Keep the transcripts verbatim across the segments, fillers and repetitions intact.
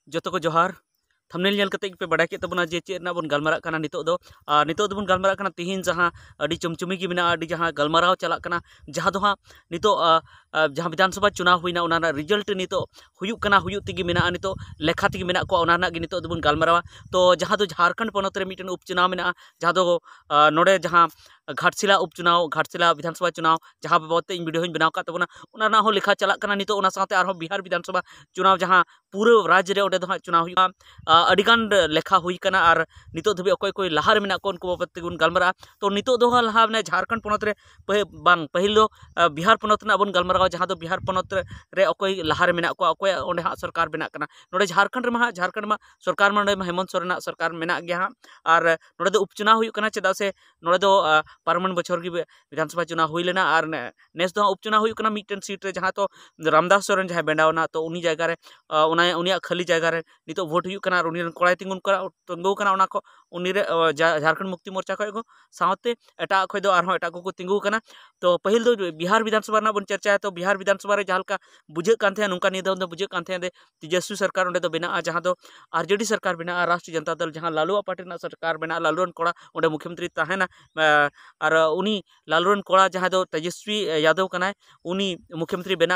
ᱡᱚᱛᱚ ᱠᱚ ᱡᱚᱦᱟᱨ᱾ ᱛᱷᱟᱢᱱᱮᱞ ᱧᱮᱞ ᱠᱟᱛᱮ ᱜᱮᱯᱮ ᱵᱟᱰᱟᱭ ᱠᱮᱫ ᱛᱟᱵᱚᱱᱟ ᱡᱮ ᱪᱮᱫ ᱨᱮᱱᱟᱜ ᱵᱚᱱ ᱜᱟᱞᱢᱟᱨᱟᱜ ᱠᱟᱱᱟ ᱱᱤᱛᱚᱜ ᱫᱚ᱾ ᱟᱨ ᱱᱤᱛᱚᱜ ᱫᱚᱵᱚᱱ ᱜᱟᱞᱢᱟᱨᱟᱜ ᱠᱟᱱᱟ ᱛᱤᱦᱤᱧ ᱡᱟᱦᱟᱸ ᱟᱹᱰᱤ ᱪᱚᱢᱪᱚᱢᱤ ᱜᱮ ᱢᱮᱱᱟᱜᱼᱟ, ᱟᱹᱰᱤ ᱡᱟᱦᱟᱸ ᱜᱟᱞᱢᱟᱨᱟᱣ ᱪᱟᱞᱟᱜ ᱠᱟᱱᱟ, ᱡᱟᱦᱟᱸ ᱫᱚ ᱦᱟᱸᱜ ᱱᱤᱛᱚᱜ, ᱟ, ᱟ, ᱡᱟᱦᱟᱸ ᱵᱤᱫᱷᱟᱱ ᱥᱚᱵᱷᱟ ᱪᱩᱱᱟᱣ ᱦᱩᱭᱱᱟ, ᱚᱱᱟ ᱨᱮᱱᱟᱜ ᱨᱤᱡᱟᱞᱴ ᱱᱤᱛᱚᱜ ᱦᱩᱭᱩᱜ ᱠᱟᱱᱟ, ᱦᱩᱭᱩᱜ ᱛᱮᱜᱮ ᱢᱮᱱᱟᱜᱼᱟ, ᱱᱤᱛᱚᱜ ᱞᱮᱠᱷᱟ ᱛᱮᱜᱮ ᱢᱮᱱᱟᱜ ᱠᱚᱣᱟ, ᱚᱱᱟ ᱨᱮᱱᱟᱜ ᱜᱮ ᱱᱤᱛᱚᱜ ᱫᱚᱵᱚᱱ ᱜᱟᱞᱢᱟᱨᱟᱣᱟ᱾ ᱛᱚ ᱡᱟᱦᱟᱸ ᱫᱚ ᱡᱷᱟᱲᱠᱷᱚᱸᱰ ᱯᱚᱱᱚᱛ ᱨᱮ ᱢᱤᱫᱴᱮᱱ ᱩᱯᱪᱩᱱᱟᱣ ᱢᱮᱱᱟᱜᱼᱟ, ᱡᱟᱦᱟᱸ ᱫᱚ, ᱟ, ᱱᱚᱰᱮ ᱡᱟᱦᱟᱸ ᱜᱷᱟᱴᱥᱤᱞᱟ ᱩᱯᱪᱩᱱᱟᱣ, ᱜᱷᱟᱴᱥᱤᱞᱟ ᱵᱤᱫᱷᱟᱱ ᱥᱚᱵᱷᱟ ᱪᱩᱱᱟᱣ, ᱡᱟᱦᱟᱸ ᱵᱟᱵᱚᱫ ᱛᱮ ᱤᱧ ᱵᱷᱤᱰᱤᱭᱳ ᱦᱚᱧ ᱵᱮᱱᱟᱣ ᱟᱠᱟᱫ ᱛᱟᱵᱚᱱᱟ, ᱚᱱᱟ ᱨᱮᱱᱟᱜ ᱦᱚᱸ ᱞᱮᱠᱷᱟ ᱪᱟᱞᱟᱜ ᱠᱟᱱᱟ ᱱᱤᱛᱚᱜ᱾ ᱚᱱᱟ ᱥᱟᱶᱛᱮ ᱟᱨᱦᱚᱸ ᱵᱤᱦᱟᱨ ᱵᱤᱫᱷᱟᱱ ᱥᱚᱵᱷᱟ ᱪᱩᱱᱟᱣ, ᱡᱟᱦᱟᱸ ᱯᱩᱨᱟᱹ ᱨᱟᱡᱽ ᱨᱮ ᱚᱸᱰᱮ ᱫᱚ ᱦᱟᱸᱜ ᱪᱩᱱᱟᱣ ᱦᱩᱭᱩᱜᱼᱟ᱾ ᱟ, ᱟᱹᱰᱤᱜᱟᱱ ᱞᱮᱠᱷᱟ ᱦᱩᱭ ᱠᱟᱱᱟ ᱟᱨ ᱱᱤᱛᱚᱜ ᱫᱷᱟᱹᱵᱤᱡ ᱚᱠᱚᱭ ᱚᱠᱚᱭ ᱞᱟᱦᱟ ᱨᱮ ᱢᱮᱱᱟᱜ ᱠᱚᱣᱟ ᱩᱱᱠᱩ ᱵᱟᱵᱚᱫ ᱛᱮᱜᱮ ᱵᱚᱱ ᱜᱟᱞᱢᱟᱨᱟᱜᱼᱟ᱾ ᱛᱚ ᱱᱤᱛᱚᱜ ᱫᱚ ᱦᱟᱸᱜ ᱞᱟᱦᱟ ᱢᱟᱱᱮ ᱡᱷᱟᱲᱠᱷᱚᱸᱰ ᱯᱚᱱᱚᱛ ᱨᱮ ᱯᱟᱹᱦᱤ-, ᱵᱟᱝ, ᱯᱟᱹᱦᱤᱞ ᱫᱚ, ᱟ, ᱵᱤᱦᱟᱨ ᱯᱚᱱᱚᱛ ᱨᱮᱱᱟᱜ ᱵᱚᱱ ᱜᱟᱞᱢᱟᱨᱟᱣᱟ, ᱡᱟᱦᱟᱸ ᱫᱚ ᱵᱤᱦᱟᱨ ᱯᱚᱱᱚᱛ ᱨᱮ, ᱨᱮ ᱚᱠᱚᱭ ᱞᱟᱦᱟ ᱨᱮ ᱢᱮᱱᱟᱜ ᱠᱚᱣᱟ, ᱚᱠᱚᱭᱟᱜ ᱚᱸᱰᱮ ᱦᱟᱸᱜ ᱥᱚᱨᱠᱟᱨ ᱵᱮᱱᱟᱜ ᱠᱟᱱᱟ᱾ ᱱᱚᱰᱮ ᱡᱷᱟᱲᱠᱷᱚᱸᱰ ᱨᱮᱢᱟ ᱦᱟᱸᱜ, ᱡᱷᱟᱲᱠᱷᱚᱸᱰ ᱢᱟ ᱥᱚᱨᱠᱟᱨ ᱢᱟ ᱱᱚᱰᱮ ᱢᱟ ᱦᱮᱢᱚᱱᱛ ᱥᱚᱨᱮᱱᱟᱜ ᱥᱚᱨᱠᱟᱨ ᱢᱮᱱᱟᱜ ᱜᱮᱭᱟ ᱦᱟᱸᱜ᱾ ᱟᱨ ᱱᱚᱰᱮ ᱫᱚ ᱩᱯᱪᱩᱱᱟᱣ ᱦᱩᱭᱩᱜ ᱠᱟᱱᱟ, ᱪᱮᱫᱟᱜ ᱥᱮ ᱱᱚᱰᱮ ᱫᱚ, ᱟ, ᱯᱟᱨᱢᱟᱱᱮᱱᱴ ᱵᱚᱪᱷᱚᱨ ᱜᱮ ᱵᱤᱫᱷᱟᱱ ᱥᱚᱵᱷᱟ ᱪᱩᱱᱟᱣ ᱦᱩᱭ ᱞᱮᱱᱟ᱾ ᱟᱨ ᱱᱮ-, ᱱᱮᱥ ᱫᱚ ᱦᱟᱸᱜ ᱩᱯᱪᱩᱱᱟᱣ ᱦᱩᱭᱩᱜ ᱠᱟᱱᱟ ᱢᱤᱫᱴᱮᱱ ᱥᱤᱴ ᱨᱮ, ᱡᱟᱦᱟᱸ ᱫᱚ ᱨᱟᱢᱫᱟᱥ ᱥᱚᱨᱮᱱ ᱡᱟᱦᱟᱸᱭ ᱵᱮᱱᱟᱣ ᱮᱱᱟ, ᱛᱚ ᱩᱱᱤ ᱡᱟᱭᱜᱟ ᱨᱮ, ᱟ, ᱚᱱᱟ, ᱩᱱᱤᱭᱟᱜ ᱠᱷᱟᱹᱞᱤ ᱡᱟᱭᱜᱟ ᱨᱮ ᱱᱤᱛᱚᱜ ᱵᱷᱳᱴ ᱦᱩᱭᱩᱜ ᱠᱟᱱᱟ ᱟᱨ ᱩᱱᱤ ᱨᱮᱱ ᱠᱚᱲᱟᱭ ᱛᱤᱸᱜᱩᱱ ᱠᱟᱱᱟ, ᱛᱤᱸᱜᱩ ᱠᱟᱱᱟ ᱚᱱᱟ ᱠᱚ, ᱩᱱᱤ ᱨᱮ, ᱟ, ᱡᱷᱟ-, ᱡᱷᱟᱲᱠᱷᱚᱸᱰ ᱢᱩᱠᱛᱤ ᱢᱳᱨᱪᱟ ᱠᱷᱚᱱ ᱠᱚ, ᱥᱟᱶᱛᱮ ᱮᱴᱟᱜ ᱠᱷᱚᱱ ᱫᱚ ᱟᱨᱦᱚᱸ ᱮᱴᱟᱜ ᱠᱚᱠᱚ ᱛᱤᱸᱜᱩ ᱠᱟᱱᱟ᱾ ᱛᱚ ᱯᱟᱹᱦᱤᱞ ᱫᱚ ᱵᱤᱦᱟᱨ ᱵᱤᱫᱷᱟᱱ ᱥᱚᱵᱷᱟ ᱨᱮᱱᱟᱜ ᱵᱚᱱ ᱪᱟᱨᱪᱟᱭᱟ, ᱛᱚ ᱵᱤᱦᱟᱨ ᱵᱤᱫᱷᱟᱱ ᱥᱚᱵᱷᱟ ᱨᱮ ᱡᱟᱦᱟᱸ ᱞᱮᱠᱟ ᱵᱩᱡᱷᱟᱹᱜ ᱠᱟᱱ ᱛᱟᱦᱮᱸᱫ, ᱱᱚᱝᱠᱟ ᱱᱤᱭᱟᱹ ᱫᱷᱟᱣ ᱫᱚ ᱵᱩᱡᱷᱟᱹᱜ ᱠᱟᱱ ᱛᱟᱦᱮᱸᱫ ᱡᱮ ᱛᱮᱡᱚᱥᱣᱤ ᱥᱚᱨᱠᱟᱨ ᱚᱸᱰᱮ ᱫᱚ ᱵᱮᱱᱟᱜᱼᱟ, ᱡᱟᱦᱟᱸ ᱫᱚ ᱟᱨᱡᱮᱰᱤ ᱥᱚᱨᱠᱟᱨ ᱚᱸᱰᱮ ᱫᱚ ᱵᱮᱱᱟᱜᱼᱟ, ᱨᱟᱥᱴᱨᱤᱭᱚ ᱡᱚᱱᱚᱛᱟ ᱫᱚᱞ ᱡᱟᱦᱟᱸ ᱞᱟᱞᱩᱣᱟᱜ ᱯᱟᱨᱴᱤ ᱨᱮᱱᱟᱜ ᱥᱚᱨᱠᱟᱨ ᱢᱮᱱᱟᱜᱼᱟ, ᱞᱟᱞᱩ ᱨᱮᱱ ᱠᱚᱲᱟ ᱚᱸᱰᱮ ᱢᱩᱠᱷᱭᱚᱢᱚᱱᱛᱨᱤ ᱛᱟᱦᱮᱱᱟ᱾ ᱟᱨ ᱩᱱᱤ ᱞᱟᱞᱩ ᱨᱮᱱ ᱠᱚᱲᱟ ᱡᱟᱦᱟᱸᱭ ᱫᱚ ᱛᱮᱡᱚᱥᱣᱤ ᱭᱟᱫᱚᱵ ᱠᱟᱱᱟᱭ, ᱩᱱᱤ ᱢᱩᱠᱷᱭᱚᱢᱚᱱᱛᱨᱤ ᱵᱮᱱᱟᱜᱼᱟ᱾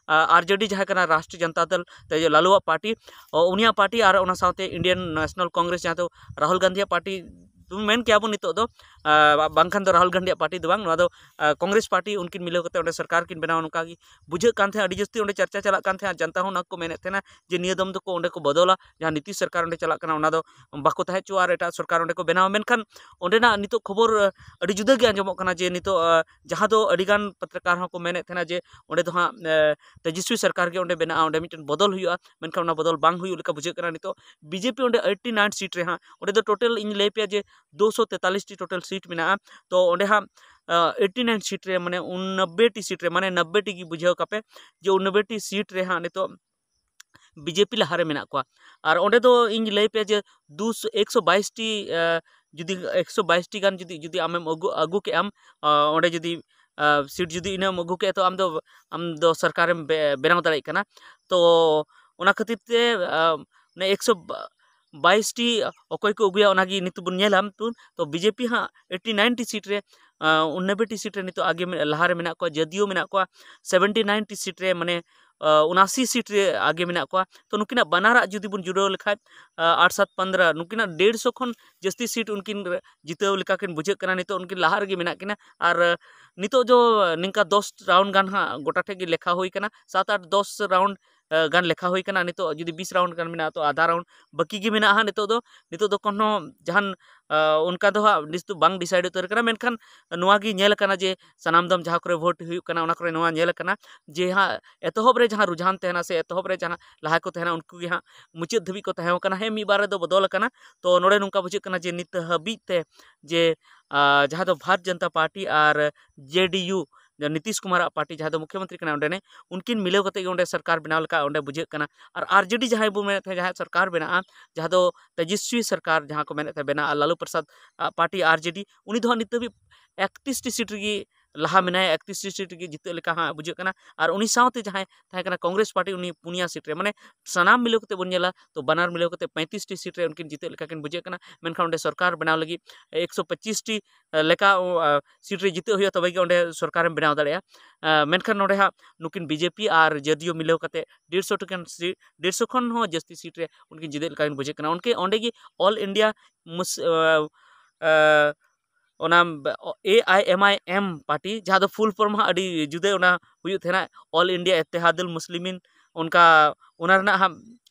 ᱟᱨ ᱟᱨᱡᱮᱰᱤ ᱡᱟᱦᱟᱸᱭ ᱠᱟᱱᱟ, ᱨᱟᱥᱴᱨᱤᱭᱚ ᱡᱚᱱᱚᱛᱟ ᱫᱚᱞ, ᱛᱮᱡ-, ᱞᱟᱞᱩᱣᱟᱜ ᱯᱟᱨᱴᱤ, ᱩᱱᱤᱭᱟᱜ ᱯᱟᱨᱴᱤ ᱟᱨ ᱚᱱᱟ ᱥᱟᱶᱛᱮ ᱤᱱᱰᱤᱭᱟᱱ ᱱᱮᱥᱱᱟᱞ ᱠᱚᱝᱜᱨᱮᱥ, ᱡᱟᱦᱟᱸ ᱫᱚ ᱨᱟᱦᱩᱞ ᱜᱟᱱᱫᱷᱤᱭᱟᱜ ᱯᱟᱨᱴᱤ ᱢᱮᱱ ᱠᱮᱭᱟ ᱵᱚᱱ ᱱᱤᱛᱚᱜ ᱫᱚ, ᱵᱟᱝᱠᱷᱟᱱ ᱫᱚ ᱨᱟᱦᱩᱞ ᱜᱟᱱᱫᱷᱤᱭᱟᱜ ᱯᱟᱨᱴᱤ ᱫᱚ ᱵᱟᱝ, ᱱᱚᱣᱟ ᱫᱚ ᱠᱚᱝᱜᱨᱮᱥ ᱯᱟᱨᱴᱤ, ᱩᱱᱠᱤᱱ ᱢᱤᱞᱟᱹᱣ ᱠᱟᱛᱮ ᱚᱸᱰᱮ ᱥᱚᱨᱠᱟᱨ ᱠᱤᱱ ᱵᱮᱱᱟᱣᱟ, ᱱᱚᱝᱠᱟ ᱜᱮ ᱵᱩᱡᱷᱟᱹᱜ ᱠᱟᱱ ᱛᱟᱦᱮᱸᱫ᱾ ᱟᱹᱰᱤ ᱡᱟᱹᱥᱛᱤ ᱚᱸᱰᱮ ᱪᱟᱨᱪᱟ ᱪᱟᱞᱟᱜ ᱠᱟᱱ ᱛᱟᱦᱮᱸᱫ, ᱡᱟᱱᱛᱟ ᱦᱚᱸ ᱚᱱᱟ ᱠᱚ ᱢᱮᱱᱮᱫ ᱛᱟᱦᱮᱱᱟ ᱡᱮ ᱱᱤᱭᱟᱹ ᱫᱚᱢ ᱫᱚᱠᱚ ᱚᱸᱰᱮ ᱠᱚ ᱵᱚᱫᱚᱞᱟ, ᱡᱟᱦᱟᱸ ᱱᱤᱛᱤᱥ ᱥᱚᱨᱠᱟᱨ ᱚᱸᱰᱮ ᱪᱟᱞᱟᱜ ᱠᱟᱱᱟ ᱚᱱᱟ ᱫᱚ ᱵᱟᱠᱚ ᱛᱟᱦᱮᱸ ᱦᱚᱪᱚᱣᱟᱜᱼᱟ ᱟᱨ ᱮᱴᱟᱜ ᱥᱚᱨᱠᱟᱨ ᱚᱸᱰᱮ ᱠᱚ ᱵᱮᱱᱟᱣᱟ᱾ ᱢᱮᱱᱠᱷᱟᱱ ᱚᱸᱰᱮᱱᱟᱜ ᱱᱤᱛᱚᱜ ᱠᱷᱚᱵᱚᱨ ᱟᱹᱰᱤ ᱡᱩᱫᱟᱹ ᱜᱮ ᱟᱸᱡᱚᱢᱚᱜ ᱠᱟᱱᱟ ᱡᱮ ᱱᱤᱛᱚᱜ, ᱡᱟᱦᱟᱸ ᱫᱚ ᱟᱹᱰᱤᱜᱟᱱ ᱯᱚᱛᱨᱚᱠᱟᱨ ᱦᱚᱸᱠᱚ ᱢᱮᱱᱮᱫ ᱛᱟᱦᱮᱱᱟ ᱡᱮ ᱚᱸᱰᱮ ᱫᱚ ᱦᱟᱸᱜ ᱛᱮᱡᱚᱥᱣᱤ ᱥᱚᱨᱠᱟᱨ ᱜᱮ ᱚᱸᱰᱮ ᱵᱮᱱᱟᱜᱼᱟ, ᱚᱸᱰᱮ ᱢᱤᱫᱴᱮᱱ ᱵᱚᱫᱚᱞ ᱦᱩᱭᱩᱜᱼᱟ, ᱢᱮᱱᱠᱷᱟᱱ ᱚᱱᱟ ᱵᱚᱫᱚᱞ ᱵᱟᱝ ᱦᱩᱭᱩᱜ ᱞᱮᱠᱟ ᱵᱩᱡᱷᱟᱹᱜ ᱠᱟᱱᱟ᱾ ᱱᱤᱛᱚᱜ ᱵᱤᱡᱮᱯᱤ ᱚᱸᱰᱮ ᱮᱭᱤᱴᱤ ᱱᱟᱭᱤᱱ ᱥᱤᱴ ᱨᱮ ᱦᱟᱸᱜ, ᱚᱸᱰᱮ ᱫᱚ ᱴᱳᱴᱟᱞ ᱤᱧ ᱞᱟᱹᱭ ᱯᱮᱭᱟ ᱡᱮ ᱫᱩᱥᱚ ᱛᱮᱛᱟᱞᱤᱥ ᱴᱤ ᱴᱳᱴᱟᱞ ᱥᱤᱴ ᱢᱮᱱᱟᱜᱼᱟ᱾ ᱛᱚ ᱚᱸᱰᱮ ᱦᱟᱸᱜ ᱮᱭᱤᱴᱤ ᱱᱟᱭᱤᱱ ᱥᱤᱴ ᱨᱮ, ᱢᱟᱱᱮ ᱩᱱ ᱱᱚᱵᱵᱳᱭ ᱴᱤ ᱥᱤᱴ ᱨᱮ, ᱢᱟᱱᱮ ᱱᱚᱵᱵᱳᱭ ᱴᱤ ᱜᱮ ᱵᱩᱡᱷᱟᱹᱣ ᱠᱟᱯᱮ ᱡᱮ ᱩᱱ ᱱᱚᱵᱵᱳᱭ ᱴᱤ ᱥᱤᱴ ᱨᱮ ᱦᱟᱸᱜ ᱱᱤᱛᱚᱜ ᱵᱤᱡᱮᱯᱤ ᱞᱟᱦᱟ ᱨᱮ ᱢᱮᱱᱟᱜ ᱠᱚᱣᱟ᱾ ᱟᱨ ᱚᱸᱰᱮ ᱫᱚ ᱤᱧ ᱞᱟᱹᱭ ᱯᱮᱭᱟ ᱡᱮ ᱫᱩᱥᱚ, ᱮᱠᱥᱚ ᱵᱟᱭᱤᱥ ᱴᱤ, ᱡᱩᱫᱤ ᱮᱠᱥᱚ ᱵᱟᱭᱤᱥ ᱴᱤ ᱜᱟᱱ ᱡᱩᱫᱤ, ᱡᱩᱫᱤ ᱟᱢᱮᱢ ᱟᱹᱜᱩ, ᱟᱹᱜᱩ ᱠᱮᱜ ᱟᱢ, ᱚᱸᱰᱮ ᱡᱩᱫᱤ ᱥᱤᱴ ᱡᱩᱫᱤ ᱤᱱᱟᱹᱜ ᱮᱢ ᱟᱹᱜᱩ ᱠᱮᱜᱼᱟ, ᱛᱚ ᱟᱢ ᱫᱚ, ᱟᱢ ᱫᱚ ᱥᱚᱨᱠᱟᱨᱮᱢ ᱵᱮ-, ᱵᱮᱱᱟᱣ ᱫᱟᱲᱮᱭᱟᱜ ᱠᱟᱱᱟ᱾ ᱛᱚ ᱚᱱᱟ ᱠᱷᱟᱹᱛᱤᱨ ᱛᱮ ᱢᱟᱱᱮ ᱮᱠᱥᱚ ᱵᱟᱭᱤᱥ ᱴᱤ ᱚᱠᱚᱭ ᱠᱚ ᱟᱹᱜᱩᱭᱟ, ᱚᱱᱟᱜᱮ ᱱᱤᱛᱚᱜ ᱵᱚᱱ ᱧᱮᱞᱟ᱾ ᱛᱚ ᱵᱤᱡᱮᱯᱤ ᱦᱟᱸᱜ ᱮᱭᱤᱴᱤ ᱱᱟᱭᱤᱱ ᱴᱤ ᱥᱤᱴ ᱨᱮ, ᱩᱱᱱᱚᱵᱵᱳᱭ ᱴᱤ ᱥᱤᱴ ᱨᱮ ᱱᱤᱛᱚᱜ ᱟᱜᱮ ᱞᱟᱦᱟᱨᱮ ᱢᱮᱱᱟᱜ ᱠᱚᱣᱟ, ᱡᱮᱰᱤᱭᱩ ᱢᱮᱱᱟᱜ ᱠᱚᱣᱟ ᱥᱮᱵᱷᱮᱱᱴᱤ ᱱᱟᱭᱤᱱ ᱴᱤ ᱥᱤᱴ ᱨᱮ, ᱢᱟᱱᱮ ᱩᱱᱟᱥᱤ ᱥᱤᱴ ᱨᱮ ᱟᱜᱮ ᱢᱮᱱᱟᱜ ᱠᱚᱣᱟ᱾ ᱛᱚ ᱱᱩᱠᱤᱱᱟᱜ ᱵᱟᱱᱟᱨᱟᱜ ᱡᱩᱫᱤ ᱵᱚᱱ ᱡᱩᱲᱟᱹᱣ ᱞᱮᱠᱷᱟᱡ, ᱟᱴ ᱥᱟᱛ ᱯᱚᱱᱫᱽᱨᱚ, ᱱᱩᱠᱤᱱᱟᱜ ᱰᱮᱲᱥᱚ ᱠᱷᱚᱱ ᱡᱟᱹᱥᱛᱤ ᱥᱤᱴ ᱩᱱᱠᱤᱱ ᱡᱤᱛᱟᱹᱣ ᱞᱮᱠᱟ ᱠᱤᱱ ᱵᱩᱡᱷᱟᱹᱜ ᱠᱟᱱᱟ᱾ ᱱᱤᱛᱚᱜ ᱩᱱᱠᱤᱱ ᱞᱟᱦᱟ ᱨᱮᱜᱮ ᱢᱮᱱᱟᱜ ᱠᱤᱱᱟ᱾ ᱟᱨ ᱱᱤᱛᱚᱜ ᱫᱚ ᱱᱤᱝᱠᱟ ᱫᱚᱥ ᱨᱟᱣᱩᱱᱰ ᱜᱟᱱ ᱦᱟᱸᱜ ᱜᱚᱴᱟ ᱴᱷᱮᱡ ᱜᱮ ᱞᱮᱠᱷᱟ ᱦᱩᱭ ᱠᱟᱱᱟ, ᱥᱟᱛ ᱟᱴ ᱫᱚᱥ ᱨᱟᱣᱩᱱᱰ ᱜᱟᱱ ᱞᱮᱠᱷᱟ ᱦᱩᱭ ᱠᱟᱱᱟ᱾ ᱱᱤᱛᱚᱜ ᱡᱩᱫᱤ ᱵᱤᱥ ᱨᱟᱣᱩᱱᱰ ᱜᱟᱱ ᱢᱮᱱᱟᱜᱼᱟ, ᱛᱚ ᱟᱫᱷᱟ ᱨᱟᱣᱩᱱᱰ ᱵᱟᱹᱠᱤ ᱜᱮ ᱢᱮᱱᱟᱜᱼᱟ ᱦᱟᱸᱜ᱾ ᱱᱤᱛᱚᱜ ᱫᱚ, ᱱᱤᱛᱚᱜ ᱫᱚ ᱠᱳᱱᱳ ᱡᱟᱦᱟᱱ ᱚᱱᱠᱟ ᱫᱚ ᱦᱟᱸᱜ ᱱᱤᱥ ᱫᱚ ᱵᱟᱝ ᱰᱤᱥᱟᱭᱤᱰ ᱩᱛᱟᱹᱨ ᱠᱟᱱᱟ᱾ ᱢᱮᱱᱠᱷᱟᱱ ᱱᱚᱣᱟ ᱜᱮ ᱧᱮᱞ ᱠᱟᱱᱟ ᱡᱮ ᱥᱟᱱᱟᱢ ᱫᱚᱢ ᱡᱟᱦᱟᱸ ᱠᱚᱨᱮ ᱵᱷᱳᱴ ᱦᱩᱭᱩᱜ ᱠᱟᱱᱟ, ᱚᱱᱟ ᱠᱚᱨᱮ ᱱᱚᱣᱟ ᱧᱮᱞ ᱠᱟᱱᱟ ᱡᱮ ᱦᱟᱸᱜ ᱮᱛᱚᱦᱚᱵ ᱨᱮ ᱡᱟᱦᱟᱸ ᱨᱩᱡᱷᱟᱱ ᱛᱟᱦᱮᱱᱟ ᱥᱮ ᱮᱛᱚᱦᱚᱵ ᱨᱮ ᱡᱟᱦᱟᱸ ᱞᱟᱦᱟ ᱠᱚ ᱛᱟᱦᱮᱱᱟ, ᱩᱱᱠᱩ ᱜᱮ ᱦᱟᱸᱜ ᱢᱩᱪᱟᱹᱫ ᱫᱷᱟᱹᱵᱤᱡ ᱠᱚ ᱛᱟᱦᱮᱸ ᱠᱟᱱᱟ᱾ ᱦᱮᱸ, ᱢᱤᱫ ᱵᱟᱨ ᱨᱮᱫᱚ ᱵᱚᱫᱚᱞ ᱟᱠᱟᱱᱟ᱾ ᱛᱚ ᱱᱚᱰᱮ ᱱᱚᱝᱠᱟ ᱵᱩᱡᱷᱟᱹᱜ ᱠᱟᱱᱟ ᱡᱮ ᱱᱤᱛ ᱦᱟᱹᱵᱤᱡ ᱛᱮ ᱡᱮ ᱡᱟᱦᱟᱸ ᱫᱚ ᱵᱷᱟᱨᱚᱛ ᱡᱚᱱᱚᱛᱟ ᱯᱟᱨᱴᱤ ᱟᱨ ᱡᱮᱰᱤᱭᱩ, ᱱᱤᱛᱤᱥ ᱠᱩᱢᱟᱨᱟᱜ ᱯᱟᱨᱴᱤ, ᱡᱟᱦᱟᱸ ᱫᱚ ᱢᱩᱠᱷᱭᱚᱢᱚᱱᱛᱨᱤ ᱠᱟᱱᱟᱭ ᱚᱸᱰᱮᱱᱤᱡ, ᱩᱱᱠᱤᱱ ᱢᱤᱞᱟᱹᱣ ᱠᱟᱛᱮ ᱜᱮ ᱚᱸᱰᱮ ᱥᱚᱨᱠᱟᱨ ᱵᱮᱱᱟᱣ ᱞᱮᱠᱟ ᱚᱸᱰᱮ ᱵᱩᱡᱷᱟᱹᱜ ᱠᱟᱱᱟ᱾ ᱟᱨ ᱟᱨᱡᱮᱰᱤ ᱡᱟᱦᱟᱸᱭ ᱵᱚᱱ ᱢᱮᱱᱮᱫ ᱛᱟᱦᱮᱸᱫ, ᱡᱟᱦᱟᱸᱭᱟᱜ ᱥᱚᱨᱠᱟᱨ ᱵᱮᱱᱟᱜᱼᱟ, ᱡᱟᱦᱟᱸ ᱫᱚ ᱛᱮᱡᱚᱥᱣᱤ ᱥᱚᱨᱠᱟᱨ ᱡᱟᱦᱟᱸ ᱠᱚ ᱢᱮᱱᱮᱫ ᱛᱟᱦᱮᱸᱫ ᱵᱮᱱᱟᱜᱼᱟ, ᱞᱟᱞᱩ ᱯᱨᱚᱥᱟᱫᱽ ᱟᱜ ᱯᱟᱨᱴᱤ ᱟᱨᱡᱮᱰᱤ, ᱩᱱᱤ ᱫᱚ ᱦᱟᱸᱜ ᱱᱤᱛ ᱦᱟᱹᱵᱤᱡ ᱮᱠᱛᱨᱤᱥ ᱴᱤ ᱥᱤᱴ ᱨᱮᱜᱮ ᱞᱟᱦᱟ ᱢᱮᱱᱟᱭᱟ, ᱮᱠᱛᱨᱤᱥ ᱴᱤ ᱥᱤᱴ ᱨᱮᱜᱮ ᱡᱤᱛᱟᱹᱜ ᱞᱮᱠᱟ ᱦᱟᱸᱜ ᱵᱩᱡᱷᱟᱹᱜ ᱠᱟᱱᱟ᱾ ᱟᱨ ᱩᱱᱤ ᱥᱟᱶᱛᱮ ᱡᱟᱦᱟᱸᱭ ᱛᱟᱦᱮᱸ ᱠᱟᱱᱟ ᱠᱚᱝᱜᱨᱮᱥ ᱯᱟᱨᱴᱤ, ᱩᱱᱤ ᱯᱩᱱᱭᱟ ᱥᱤᱴ ᱨᱮ, ᱢᱟᱱᱮ ᱥᱟᱱᱟᱢ ᱢᱤᱞᱟᱹᱣ ᱠᱟᱛᱮ ᱵᱚᱱ ᱧᱮᱞᱟ ᱛᱚ ᱵᱟᱱᱟᱨ ᱢᱤᱞᱟᱹᱣ ᱠᱟᱛᱮ ᱯᱚᱸᱭᱛᱨᱤᱥ ᱴᱤ ᱥᱤᱴ ᱨᱮ ᱩᱱᱠᱤᱱ ᱡᱤᱛᱟᱹᱜ ᱞᱮᱠᱟ ᱠᱤᱱ ᱵᱩᱡᱷᱟᱹᱜ ᱠᱟᱱᱟ᱾ ᱢᱮᱱᱠᱷᱟᱱ ᱚᱸᱰᱮ ᱥᱚᱨᱠᱟᱨ ᱵᱮᱱᱟᱣ ᱞᱟᱹᱜᱤᱫ ᱮᱠᱥᱚ ᱯᱚᱸᱪᱤᱥ ᱴᱤ ᱞᱮᱠᱟ ᱥᱤᱴ ᱨᱮ ᱡᱤᱛᱟᱹᱜ ᱦᱩᱭᱩᱜᱼᱟ, ᱛᱚᱵᱮ ᱜᱮ ᱚᱸᱰᱮ ᱥᱚᱨᱠᱟᱨᱮᱢ ᱵᱮᱱᱟᱣ ᱫᱟᱲᱮᱭᱟᱜᱼᱟ᱾ ᱢᱮᱱᱠᱷᱟᱱ ᱱᱚᱰᱮ ᱦᱟᱸᱜ ᱱᱩᱠᱤᱱ ᱵᱤᱡᱮᱯᱤ ᱟᱨ ᱡᱮᱰᱤᱭᱩ ᱢᱤᱞᱟᱹᱣ ᱠᱟᱛᱮ ᱰᱮᱲᱥᱚ ᱴᱤ ᱜᱟᱱ ᱥᱤᱴ, ᱰᱮᱲᱥᱚ ᱠᱷᱚᱱ ᱦᱚᱸ ᱡᱟᱹᱥᱛᱤ ᱥᱤᱴ ᱨᱮ ᱩᱱᱠᱤᱱ ᱡᱤᱛᱟᱹᱜ ᱞᱮᱠᱟ ᱠᱤᱱ ᱵᱩᱡᱷᱟᱹᱜ ᱠᱟᱱᱟ᱾ ᱩᱱᱠᱤᱱ ᱚᱸᱰᱮ ᱜᱮ ᱚᱞ ᱤᱱᱰᱤᱭᱟ ᱢᱩᱥ-, ᱮ, ᱮ, ᱚᱱᱟ ᱮ ᱟᱭ ᱮᱢ ᱟᱭ ᱮᱢ ᱯᱟᱨᱴᱤ, ᱡᱟᱦᱟᱸ ᱫᱚ ᱯᱷᱩᱞ ᱯᱷᱚᱨᱢ ᱦᱟᱸᱜ ᱟᱹᱰᱤ ᱡᱩᱫᱟᱹ ᱚᱱᱟ ᱦᱩᱭᱩᱜ ᱛᱟᱦᱮᱱᱟ, ᱚᱞ ᱤᱱᱰᱤᱭᱟ ᱤᱛᱛᱮᱦᱟᱫᱩᱞ ᱢᱩᱥᱞᱤᱢᱤᱱ, ᱚᱱᱠᱟ ᱚᱱᱟ ᱨᱮᱱᱟᱜ ᱦᱟᱸᱜ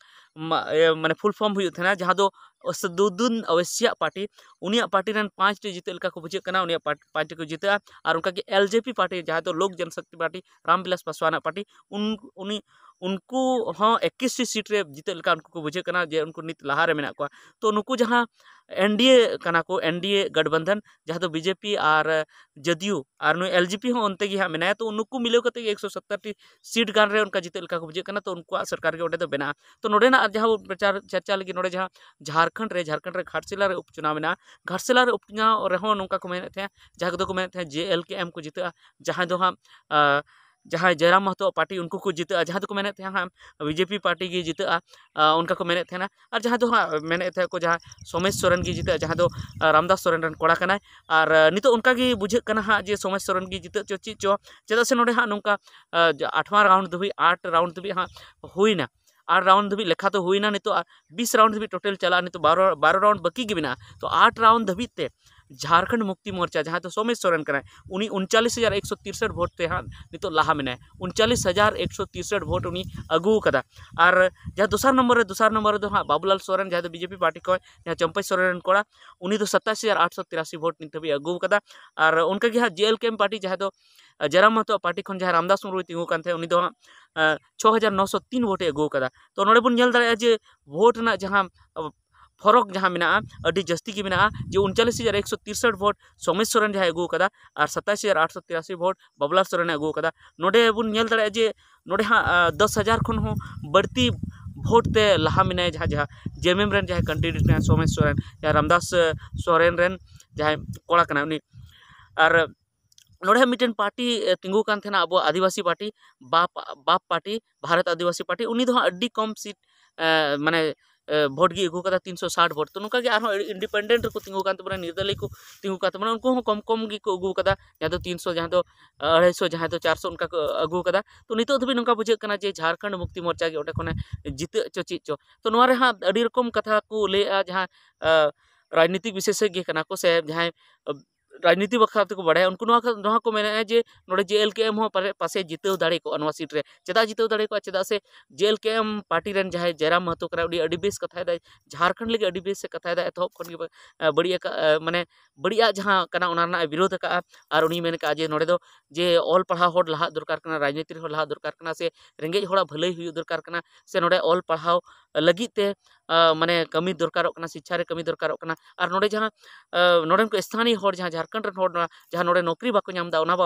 ᱢᱟ-, ᱤᱭᱟᱹ, ᱢᱟᱱᱮ ᱯᱷᱩᱞ ᱯᱷᱚᱨᱢ ᱦᱩᱭᱩᱜ ᱛᱟᱦᱮᱱᱟ, ᱡᱟᱦᱟᱸ ᱫᱚ ᱟᱥᱟᱫᱩᱫᱫᱤᱱ ᱳᱭᱮᱥᱤᱭᱟᱜ ᱯᱟᱨᱴᱤ, ᱩᱱᱤᱭᱟᱜ ᱯᱟᱨᱴᱤ ᱨᱮᱱ ᱯᱟᱸᱪ ᱴᱤ ᱡᱤᱛᱟᱹᱜ ᱞᱮᱠᱟ ᱠᱚ ᱵᱩᱡᱷᱟᱹᱜ ᱠᱟᱱᱟ, ᱩᱱᱤᱭᱟᱜ ᱯᱟᱨ-, ᱯᱟᱸᱪ ᱴᱤ ᱠᱚ ᱡᱤᱛᱟᱹᱜᱼᱟ᱾ ᱟᱨ ᱚᱱᱠᱟᱜᱮ ᱮᱞ ᱡᱮ ᱯᱤ ᱯᱟᱨᱴᱤ, ᱡᱟᱦᱟᱸ ᱫᱚ ᱞᱳᱠ ᱡᱚᱱᱥᱚᱠᱛᱤ ᱯᱟᱨᱴᱤ, ᱨᱟᱢᱵᱤᱞᱟᱥ ᱯᱟᱥᱣᱟᱱᱟᱜ ᱯᱟᱨᱴᱤ, ᱩᱱ-, ᱩᱱᱤ, ᱩᱱᱠᱩ ᱦᱚᱸ ᱮᱠᱤᱥ ᱴᱤ ᱥᱤᱴ ᱨᱮ ᱡᱤᱛᱟᱹᱜ ᱞᱮᱠᱟ ᱩᱱᱠᱩ ᱠᱚ ᱵᱩᱡᱷᱟᱹᱜ ᱠᱟᱱᱟ ᱡᱮ ᱩᱱᱠᱩ ᱱᱤᱛ ᱞᱟᱦᱟ ᱨᱮ ᱢᱮᱱᱟᱜ ᱠᱚᱣᱟ᱾ ᱛᱚ ᱱᱩᱠᱩ ᱡᱟᱦᱟᱸ ᱮᱱ ᱰᱤ ᱮ ᱠᱟᱱᱟ ᱠᱚ, ᱮᱱ ᱰᱤ ᱮ ᱜᱟᱴᱷᱵᱟᱱᱫᱷᱟᱱ, ᱡᱟᱦᱟᱸ ᱫᱚ ᱵᱤᱡᱮᱯᱤ ᱟᱨ ᱡᱮᱰᱤᱭᱩ ᱟᱨ ᱱᱩᱭ ᱮᱞ ᱡᱮ ᱯᱤ ᱦᱚᱸ ᱚᱱᱛᱮ ᱜᱮ ᱦᱟᱸᱜ ᱢᱮᱱᱟᱭᱟ, ᱛᱚ ᱱᱩᱠᱩ ᱢᱤᱞᱟᱹᱣ ᱠᱟᱛᱮ ᱜᱮ ᱮᱠᱥᱚ ᱥᱚᱛᱛᱚᱨ ᱴᱤ ᱥᱤᱴ ᱜᱟᱱ ᱨᱮ ᱚᱱᱠᱟ ᱡᱤᱛᱟᱹᱜ ᱞᱮᱠᱟ ᱠᱚ ᱵᱩᱡᱷᱟᱹᱜ ᱠᱟᱱᱟ᱾ ᱛᱚ ᱩᱱᱠᱩᱣᱟᱜ ᱥᱚᱨᱠᱟᱨ ᱜᱮ ᱚᱸᱰᱮ ᱫᱚ ᱵᱮᱱᱟᱜᱼᱟ᱾ ᱛᱚ ᱱᱚᱰᱮᱱᱟᱜ ᱟᱨ ᱡᱟᱦᱟᱸ ᱵᱚᱱ ᱯᱨᱚᱪᱟᱨ ᱪᱟᱨᱪᱟ ᱞᱟᱹᱜᱤᱫ, ᱱᱚᱰᱮ ᱡᱟᱦᱟᱸ ᱡᱷᱟᱲᱠᱷᱚᱸᱰ ᱨᱮ, ᱡᱷᱟᱲᱠᱷᱚᱸᱰ ᱨᱮ ᱜᱷᱟᱴᱥᱤᱞᱟ ᱨᱮ ᱩᱯᱪᱩᱱᱟᱣ ᱢᱮᱱᱟᱜᱼᱟ᱾ ᱜᱷᱟᱴᱥᱤᱞᱟ ᱨᱮ ᱩᱯᱪᱩᱱᱟᱣ ᱨᱮᱦᱚᱸ ᱱᱚᱝᱠᱟ ᱠᱚ ᱢᱮᱱᱮᱫ ᱛᱟᱦᱮᱸᱫ, ᱡᱟᱦᱟᱸ ᱠᱚᱫᱚ ᱠᱚ ᱢᱮᱱᱮᱫ ᱛᱟᱦᱮᱸᱫ ᱡᱮ ᱮᱞ ᱠᱮ ᱮᱢ ᱠᱚ ᱡᱤᱛᱟᱹᱜᱼᱟ, ᱡᱟᱦᱟᱸᱭ ᱫᱚ ᱦᱟᱸᱜ, ᱟᱸ, ᱡᱟᱦᱟᱸᱭ ᱡᱚᱭᱨᱟᱢ ᱢᱟᱦᱟᱛᱚ ᱯᱟᱨᱴᱤ, ᱩᱱᱠᱩ ᱠᱚ ᱡᱤᱛᱟᱹᱜᱼᱟ, ᱡᱟᱦᱟᱸ ᱫᱚᱠᱚ ᱢᱮᱱᱮᱫ ᱛᱟᱦᱮᱸᱫ ᱦᱟᱸᱜ ᱵᱤᱡᱮᱯᱤ ᱯᱟᱨᱴᱤ ᱜᱮ ᱡᱤᱛᱟᱹᱜᱼᱟ, ᱚᱱᱠᱟ ᱠᱚ ᱢᱮᱱᱮᱫ ᱛᱟᱦᱮᱱᱟ᱾ ᱟᱨ ᱡᱟᱦᱟᱸ ᱫᱚ ᱦᱟᱸᱜ ᱢᱮᱱᱮᱫ ᱛᱟᱦᱮᱸᱫ ᱠᱚ ᱡᱟᱦᱟᱸ ᱥᱳᱢᱮᱥ ᱥᱚᱨᱮᱱ ᱜᱮ ᱡᱤᱛᱟᱹᱜᱼᱟ, ᱡᱟᱦᱟᱸ ᱫᱚ ᱨᱟᱢᱫᱟᱥ ᱥᱚᱨᱮᱱ ᱨᱮᱱ ᱠᱚᱲᱟ ᱠᱟᱱᱟᱭ᱾ ᱟᱨ ᱱᱤᱛᱚᱜ ᱚᱱᱠᱟ ᱜᱮ ᱵᱩᱡᱷᱟᱹᱜ ᱠᱟᱱᱟ ᱦᱟᱸᱜ ᱡᱮ ᱥᱳᱢᱮᱥ ᱥᱚᱨᱮᱱ ᱜᱮ ᱡᱤᱛᱟᱹᱜ ᱪᱚ ᱪᱮᱫ ᱪᱚ, ᱪᱮᱫᱟᱜ ᱥᱮ ᱱᱚᱰᱮ ᱦᱟᱸᱜ ᱱᱚᱝᱠᱟ ᱟᱴᱷᱣᱟ ᱨᱟᱣᱩᱱᱰ ᱫᱷᱟᱹᱵᱤᱡ, ᱟᱴ ᱨᱟᱣᱩᱱᱰ ᱫᱷᱟᱹᱵᱤᱡ ᱦᱟᱸᱜ ᱦᱩᱭᱱᱟ᱾ ᱟᱴ ᱨᱟᱣᱩᱱᱰ ᱫᱷᱟᱹᱵᱤᱡ ᱞᱮᱠᱷᱟ ᱫᱚ ᱦᱩᱭᱱᱟ, ᱱᱤᱛᱚᱜ ᱵᱤᱥ ᱨᱟᱣᱩᱱᱰ ᱫᱷᱟᱹᱵᱤᱡ ᱴᱳᱴᱟᱞ ᱪᱟᱞᱟᱜᱼᱟ, ᱱᱤᱛᱚᱜ ᱵᱟᱨᱚ, ᱵᱟᱨᱚ ᱨᱟᱣᱩᱱᱰ ᱵᱟᱹᱠᱤ ᱜᱮ ᱢᱮᱱᱟᱜᱼᱟ᱾ ᱛᱚ ᱟᱴ ᱨᱟᱣᱩᱱᱰ ᱫᱷᱟᱹᱵᱤᱡ ᱛᱮ ᱡᱷᱟᱲᱠᱷᱚᱸᱰ ᱢᱩᱠᱛᱤ ᱢᱳᱨᱪᱟ, ᱡᱟᱦᱟᱸ ᱫᱚ ᱥᱳᱢᱮᱥ ᱥᱚᱨᱮᱱ ᱠᱟᱱᱟᱭ, ᱩᱱᱤ ᱩᱱᱪᱟᱞᱤᱥ ᱦᱟᱡᱟᱨ ᱮᱠᱥᱚ ᱛᱤᱨᱥᱚᱴ ᱵᱷᱳᱴ ᱛᱮ ᱦᱟᱸᱜ ᱱᱤᱛᱚᱜ ᱞᱟᱦᱟ ᱢᱮᱱᱟᱭᱟ᱾ ᱩᱱᱪᱟᱞᱤᱥ ᱦᱟᱡᱟᱨ ᱮᱠᱥᱚ ᱛᱤᱨᱥᱚᱴ ᱵᱷᱳᱴ ᱩᱱᱤ ᱟᱹᱜᱩ ᱟᱠᱟᱫᱟ᱾ ᱟᱨ ᱡᱟᱦᱟᱸ ᱫᱚᱥᱟᱨ ᱱᱚᱢᱵᱚᱨ ᱨᱮ, ᱫᱚᱥᱟᱨ ᱱᱚᱢᱵᱚᱨ ᱨᱮᱫᱚ ᱦᱟᱸᱜ ᱵᱟᱵᱩᱞᱟᱞ ᱥᱚᱨᱮᱱ, ᱡᱟᱦᱟᱸᱭ ᱫᱚ ᱵᱤᱡᱮᱯᱤ ᱯᱟᱨᱴᱤ ᱠᱷᱚᱱ, ᱡᱟᱦᱟᱸ ᱪᱟᱢᱯᱟᱹᱭ ᱥᱚᱨᱮᱱ ᱨᱮᱱ ᱠᱚᱲᱟ, ᱩᱱᱤ ᱫᱚ ᱥᱟᱛᱟᱥ ᱦᱟᱡᱟᱨ ᱟᱴᱥᱚ ᱛᱤᱨᱟᱥᱤ ᱵᱷᱳᱴ ᱱᱤᱛ ᱫᱷᱟᱹᱵᱤᱡ ᱟᱹᱜᱩ ᱟᱠᱟᱫᱟ᱾ ᱟᱨ ᱚᱱᱠᱟ ᱜᱮ ᱦᱟᱸᱜ ᱡᱮ ᱮᱞ ᱠᱮ ᱮᱢ ᱯᱟᱨᱴᱤ, ᱡᱟᱦᱟᱸ ᱫᱚ ᱡᱟᱭᱨᱟᱢ ᱢᱟᱦᱟᱛᱚ ᱯᱟᱨᱴᱤ ᱠᱷᱚᱱ ᱡᱟᱦᱟᱸᱭ ᱨᱟᱢᱫᱟᱥ ᱢᱩᱨᱢᱩᱭ ᱛᱤᱸᱜᱩ ᱠᱟᱱ ᱛᱟᱦᱮᱸᱫ, ᱩᱱᱤ ᱫᱚ ᱦᱟᱸᱜ ᱪᱷᱚ ᱦᱟᱡᱟᱨ ᱱᱚᱥᱚ ᱛᱤᱱ ᱵᱷᱳᱴᱮ ᱟᱹᱜᱩ ᱟᱠᱟᱫᱟ᱾ ᱛᱚ ᱱᱚᱰᱮ ᱵᱚᱱ ᱧᱮᱞ ᱫᱟᱲᱮᱭᱟᱜᱼᱟ ᱡᱮ ᱵᱷᱳᱴ ᱨᱮᱱᱟᱜ ᱡᱟᱦᱟᱸ ᱯᱷᱚᱨᱚᱠ ᱡᱟᱦᱟᱸ ᱢᱮᱱᱟᱜᱼᱟ, ᱟᱹᱰᱤ ᱡᱟᱹᱥᱛᱤ ᱜᱮ ᱢᱮᱱᱟᱜᱼᱟ, ᱡᱮ ᱩᱱᱪᱟᱞᱤᱥ ᱦᱟᱡᱟᱨ ᱮᱠᱥᱚ ᱛᱤᱨᱥᱚᱴ ᱵᱷᱳᱴ ᱥᱳᱢᱮᱥ ᱥᱚᱨᱮᱱ ᱡᱟᱦᱟᱸᱭ ᱟᱹᱜᱩ ᱟᱠᱟᱫᱟ ᱟᱨ ᱥᱟᱛᱟᱥ ᱦᱟᱡᱟᱨ ᱟᱴᱥᱚ ᱛᱤᱨᱟᱥᱤ ᱵᱷᱳᱴ ᱵᱟᱵᱩᱞᱟᱞ ᱥᱚᱨᱮᱱᱮ ᱟᱹᱜᱩ ᱟᱠᱟᱫᱟ᱾ ᱱᱚᱰᱮ ᱵᱚᱱ ᱧᱮᱞ ᱫᱟᱲᱮᱭᱟᱜᱼᱟ ᱡᱮ ᱱᱚᱰᱮ ᱦᱟᱸᱜ ᱫᱚᱥ ᱦᱟᱡᱟᱨ ᱠᱷᱚᱱ ᱦᱚᱸ ᱵᱟᱹᱲᱛᱤ ᱵᱷᱳᱴ ᱛᱮ ᱞᱟᱦᱟ ᱢᱮᱱᱟᱭᱟ ᱡᱟᱦᱟᱸ, ᱡᱟᱦᱟᱸ ᱡᱮ ᱮᱢ ᱮᱢ ᱨᱮᱱ ᱡᱟᱦᱟᱸᱭ ᱠᱮᱱᱰᱤᱰᱮᱴ ᱠᱟᱱᱟᱭ ᱥᱳᱢᱮᱥ ᱥᱚᱨᱮᱱ, ᱡᱟᱦᱟᱸᱭ ᱨᱟᱢᱫᱟᱥ ᱥᱚᱨᱮᱱ ᱨᱮᱱ ᱡᱟᱦᱟᱸᱭ ᱠᱚᱲᱟ ᱠᱟᱱᱟᱭ ᱩᱱᱤ᱾ ᱟᱨ ᱱᱚᱰᱮ ᱦᱟᱸᱜ ᱢᱤᱫᱴᱮᱱ ᱯᱟᱨᱴᱤ ᱛᱤᱸᱜᱩ ᱠᱟᱱ ᱛᱟᱦᱮᱱᱟ, ᱟᱵᱚᱣᱟᱜ ᱟᱹᱫᱤᱵᱟᱹᱥᱤ ᱯᱟᱨᱴᱤ, ᱵᱟᱯ, ᱵᱟᱯ ᱯᱟᱨᱴᱤ, ᱵᱷᱟᱨᱚᱛ ᱟᱹᱫᱤᱵᱟᱹᱥᱤ ᱯᱟᱨᱴᱤ᱾ ᱩᱱᱤ ᱫᱚ ᱦᱟᱸᱜ ᱟᱹᱰᱤ ᱠᱚᱢ ᱥᱤᱴ ᱢᱟᱱᱮ ᱵᱷᱳᱴ ᱜᱮ ᱟᱹᱜᱩ ᱠᱟᱫᱟ, ᱛᱤᱱᱥᱚ ᱥᱟᱴ ᱵᱷᱳᱴ᱾ ᱛᱚ ᱱᱚᱝᱠᱟ ᱜᱮ ᱟᱨᱦᱚᱸ ᱤᱱᱰᱤᱯᱮᱱᱰᱮᱱᱴ ᱨᱮᱠᱚ ᱛᱤᱸᱜᱩ ᱠᱟᱱ ᱛᱟᱵᱚᱱᱟ, ᱱᱤᱨᱫᱟᱞᱤ ᱠᱚ ᱛᱤᱸᱜᱩ ᱠᱟᱱ ᱛᱟᱵᱚᱱᱟ, ᱩᱱᱠᱩ ᱦᱚᱸ ᱠᱚᱢ ᱠᱚᱢ ᱜᱮᱠᱚ ᱟᱹᱜᱩ ᱠᱟᱫᱟ, ᱡᱟᱦᱟᱸ ᱫᱚ ᱛᱤᱱᱥᱚ, ᱡᱟᱦᱟᱸᱭ ᱫᱚ ᱟᱹᱲᱟᱹᱭᱥᱚ, ᱡᱟᱦᱟᱸᱭ ᱫᱚ ᱪᱟᱨᱥᱚ ᱚᱱᱠᱟ ᱠᱚ ᱟᱹᱜᱩ ᱠᱟᱫᱟ᱾ ᱛᱚ ᱱᱤᱛᱚᱜ ᱫᱷᱟᱹᱵᱤᱡ ᱱᱚᱝᱠᱟ ᱵᱩᱡᱷᱟᱹᱜ ᱠᱟᱱᱟ ᱡᱮ ᱡᱷᱟᱲᱠᱷᱚᱸᱰ ᱢᱩᱠᱛᱤ ᱢᱳᱨᱪᱟ ᱜᱮ ᱚᱸᱰᱮ ᱠᱷᱚᱱᱮ ᱡᱤᱛᱟᱹᱜ ᱪᱚ ᱪᱮᱫ ᱪᱚ᱾ ᱛᱚ ᱱᱚᱣᱟ ᱨᱮ ᱦᱟᱸᱜ ᱟᱹᱰᱤ ᱨᱚᱠᱚᱢ ᱠᱟᱛᱷᱟ ᱠᱚ ᱞᱟᱹᱭᱮᱜᱼᱟ, ᱡᱟᱦᱟᱸ ᱨᱟᱡᱽᱱᱤᱛᱤᱠ ᱵᱤᱥᱮᱥᱚᱡᱽ ᱜᱮ ᱠᱟᱱᱟ ᱠᱚ ᱥᱮ ᱡᱟᱦᱟᱸᱭ ᱨᱟᱡᱽᱱᱤᱛᱤ ᱵᱟᱠᱷᱨᱟ ᱛᱮᱠᱚ ᱵᱟᱲᱟᱭᱟ, ᱩᱱᱠᱩ ᱱᱚᱣᱟ ᱠᱚ, ᱱᱚᱣᱟ ᱠᱚ ᱢᱮᱱᱮᱫᱼᱟ ᱡᱮ ᱱᱚᱰᱮ ᱡᱮ ᱮᱞ ᱠᱮ ᱮᱢ ᱦᱚᱸ ᱯᱟᱞᱮ, ᱯᱟᱥᱮ ᱡᱤᱛᱟᱹᱣ ᱫᱟᱲᱮ ᱠᱚᱜᱼᱟ ᱱᱚᱣᱟ ᱥᱤᱴ ᱨᱮ᱾ ᱪᱮᱫᱟᱜ ᱡᱤᱛᱟᱹᱣ ᱫᱟᱲᱮ ᱠᱚᱜᱼᱟ? ᱪᱮᱫᱟᱜ ᱥᱮ ᱡᱮ ᱮᱞ ᱠᱮ ᱮᱢ ᱯᱟᱨᱴᱤ ᱨᱮᱱ ᱡᱟᱦᱟᱸᱭ ᱡᱟᱭᱨᱟᱢ ᱢᱟᱦᱟᱛᱚ ᱠᱟᱱᱟ, ᱩᱱᱤ ᱟᱹᱰᱤ ᱵᱮᱥ ᱠᱟᱛᱷᱟᱭ ᱫᱟᱭ, ᱡᱷᱟᱨᱠᱷᱚᱸᱰ ᱞᱟᱹᱜᱤᱫ ᱟᱹᱰᱤ ᱵᱮᱥ ᱮ ᱠᱟᱛᱷᱟᱭ ᱫᱟ, ᱮᱛᱚᱦᱚᱵ ᱠᱷᱚᱱ ᱜᱮ ᱵᱟᱹᱲᱤᱡ ᱟᱠᱟᱫ, ᱢᱟᱱᱮ ᱵᱟᱹᱲᱤᱡᱟᱜ ᱡᱟᱦᱟᱸ ᱠᱟᱱᱟ ᱚᱱᱟ ᱨᱮᱱᱟᱜ ᱮ ᱵᱤᱨᱳᱫᱷ ᱟᱠᱟᱫᱼᱟ᱾ ᱟᱨ ᱩᱱᱤ ᱢᱮᱱ ᱟᱠᱟᱫᱼᱟ ᱡᱮ ᱱᱚᱰᱮ ᱫᱚ ᱡᱮ ᱚᱞ ᱯᱟᱲᱦᱟᱣ ᱦᱚᱲ ᱞᱟᱦᱟᱜ ᱫᱚᱨᱠᱟᱨ ᱠᱟᱱᱟ, ᱨᱟᱡᱽᱱᱤᱛᱤ ᱨᱮᱦᱚᱸ ᱞᱟᱦᱟᱜ ᱫᱚᱨᱠᱟᱨ ᱠᱟᱱᱟ, ᱥᱮ ᱨᱮᱸᱜᱮᱡ ᱦᱚᱲᱟᱜ ᱵᱷᱟᱹᱞᱟᱹᱭ ᱦᱩᱭᱩᱜ ᱫᱚᱨᱠᱟᱨ ᱠᱟᱱᱟ, ᱥᱮ ᱱᱚᱰᱮ ᱚᱞ ᱯᱟᱲᱦᱟᱣ ᱞᱟᱹᱜᱤᱫ ᱛᱮ ᱢᱟᱱᱮ ᱠᱟᱹᱢᱤ ᱫᱚᱨᱠᱟᱨᱚᱜ ᱠᱟᱱᱟ, ᱥᱤᱪᱪᱷᱟ ᱨᱮ ᱠᱟᱹᱢᱤ ᱫᱚᱨᱠᱟᱨᱚᱜ ᱠᱟᱱᱟ᱾ ᱟᱨ ᱱᱚᱰᱮ ᱡᱟᱦᱟᱸ ᱱᱚᱰᱮᱱ ᱠᱚ ᱥᱛᱷᱟᱱᱤᱭ ᱦᱚᱲ, ᱡᱟᱦᱟᱸ ᱡᱷᱟᱨᱠᱷᱚᱸᱰ ᱨᱮᱱ ᱦᱚᱲ ᱡᱟᱦᱟᱸ ᱱᱚᱰᱮ ᱱᱚᱠᱨᱤ ᱵᱟᱠᱚ ᱧᱟᱢ ᱮᱫᱟ, ᱚᱱᱟ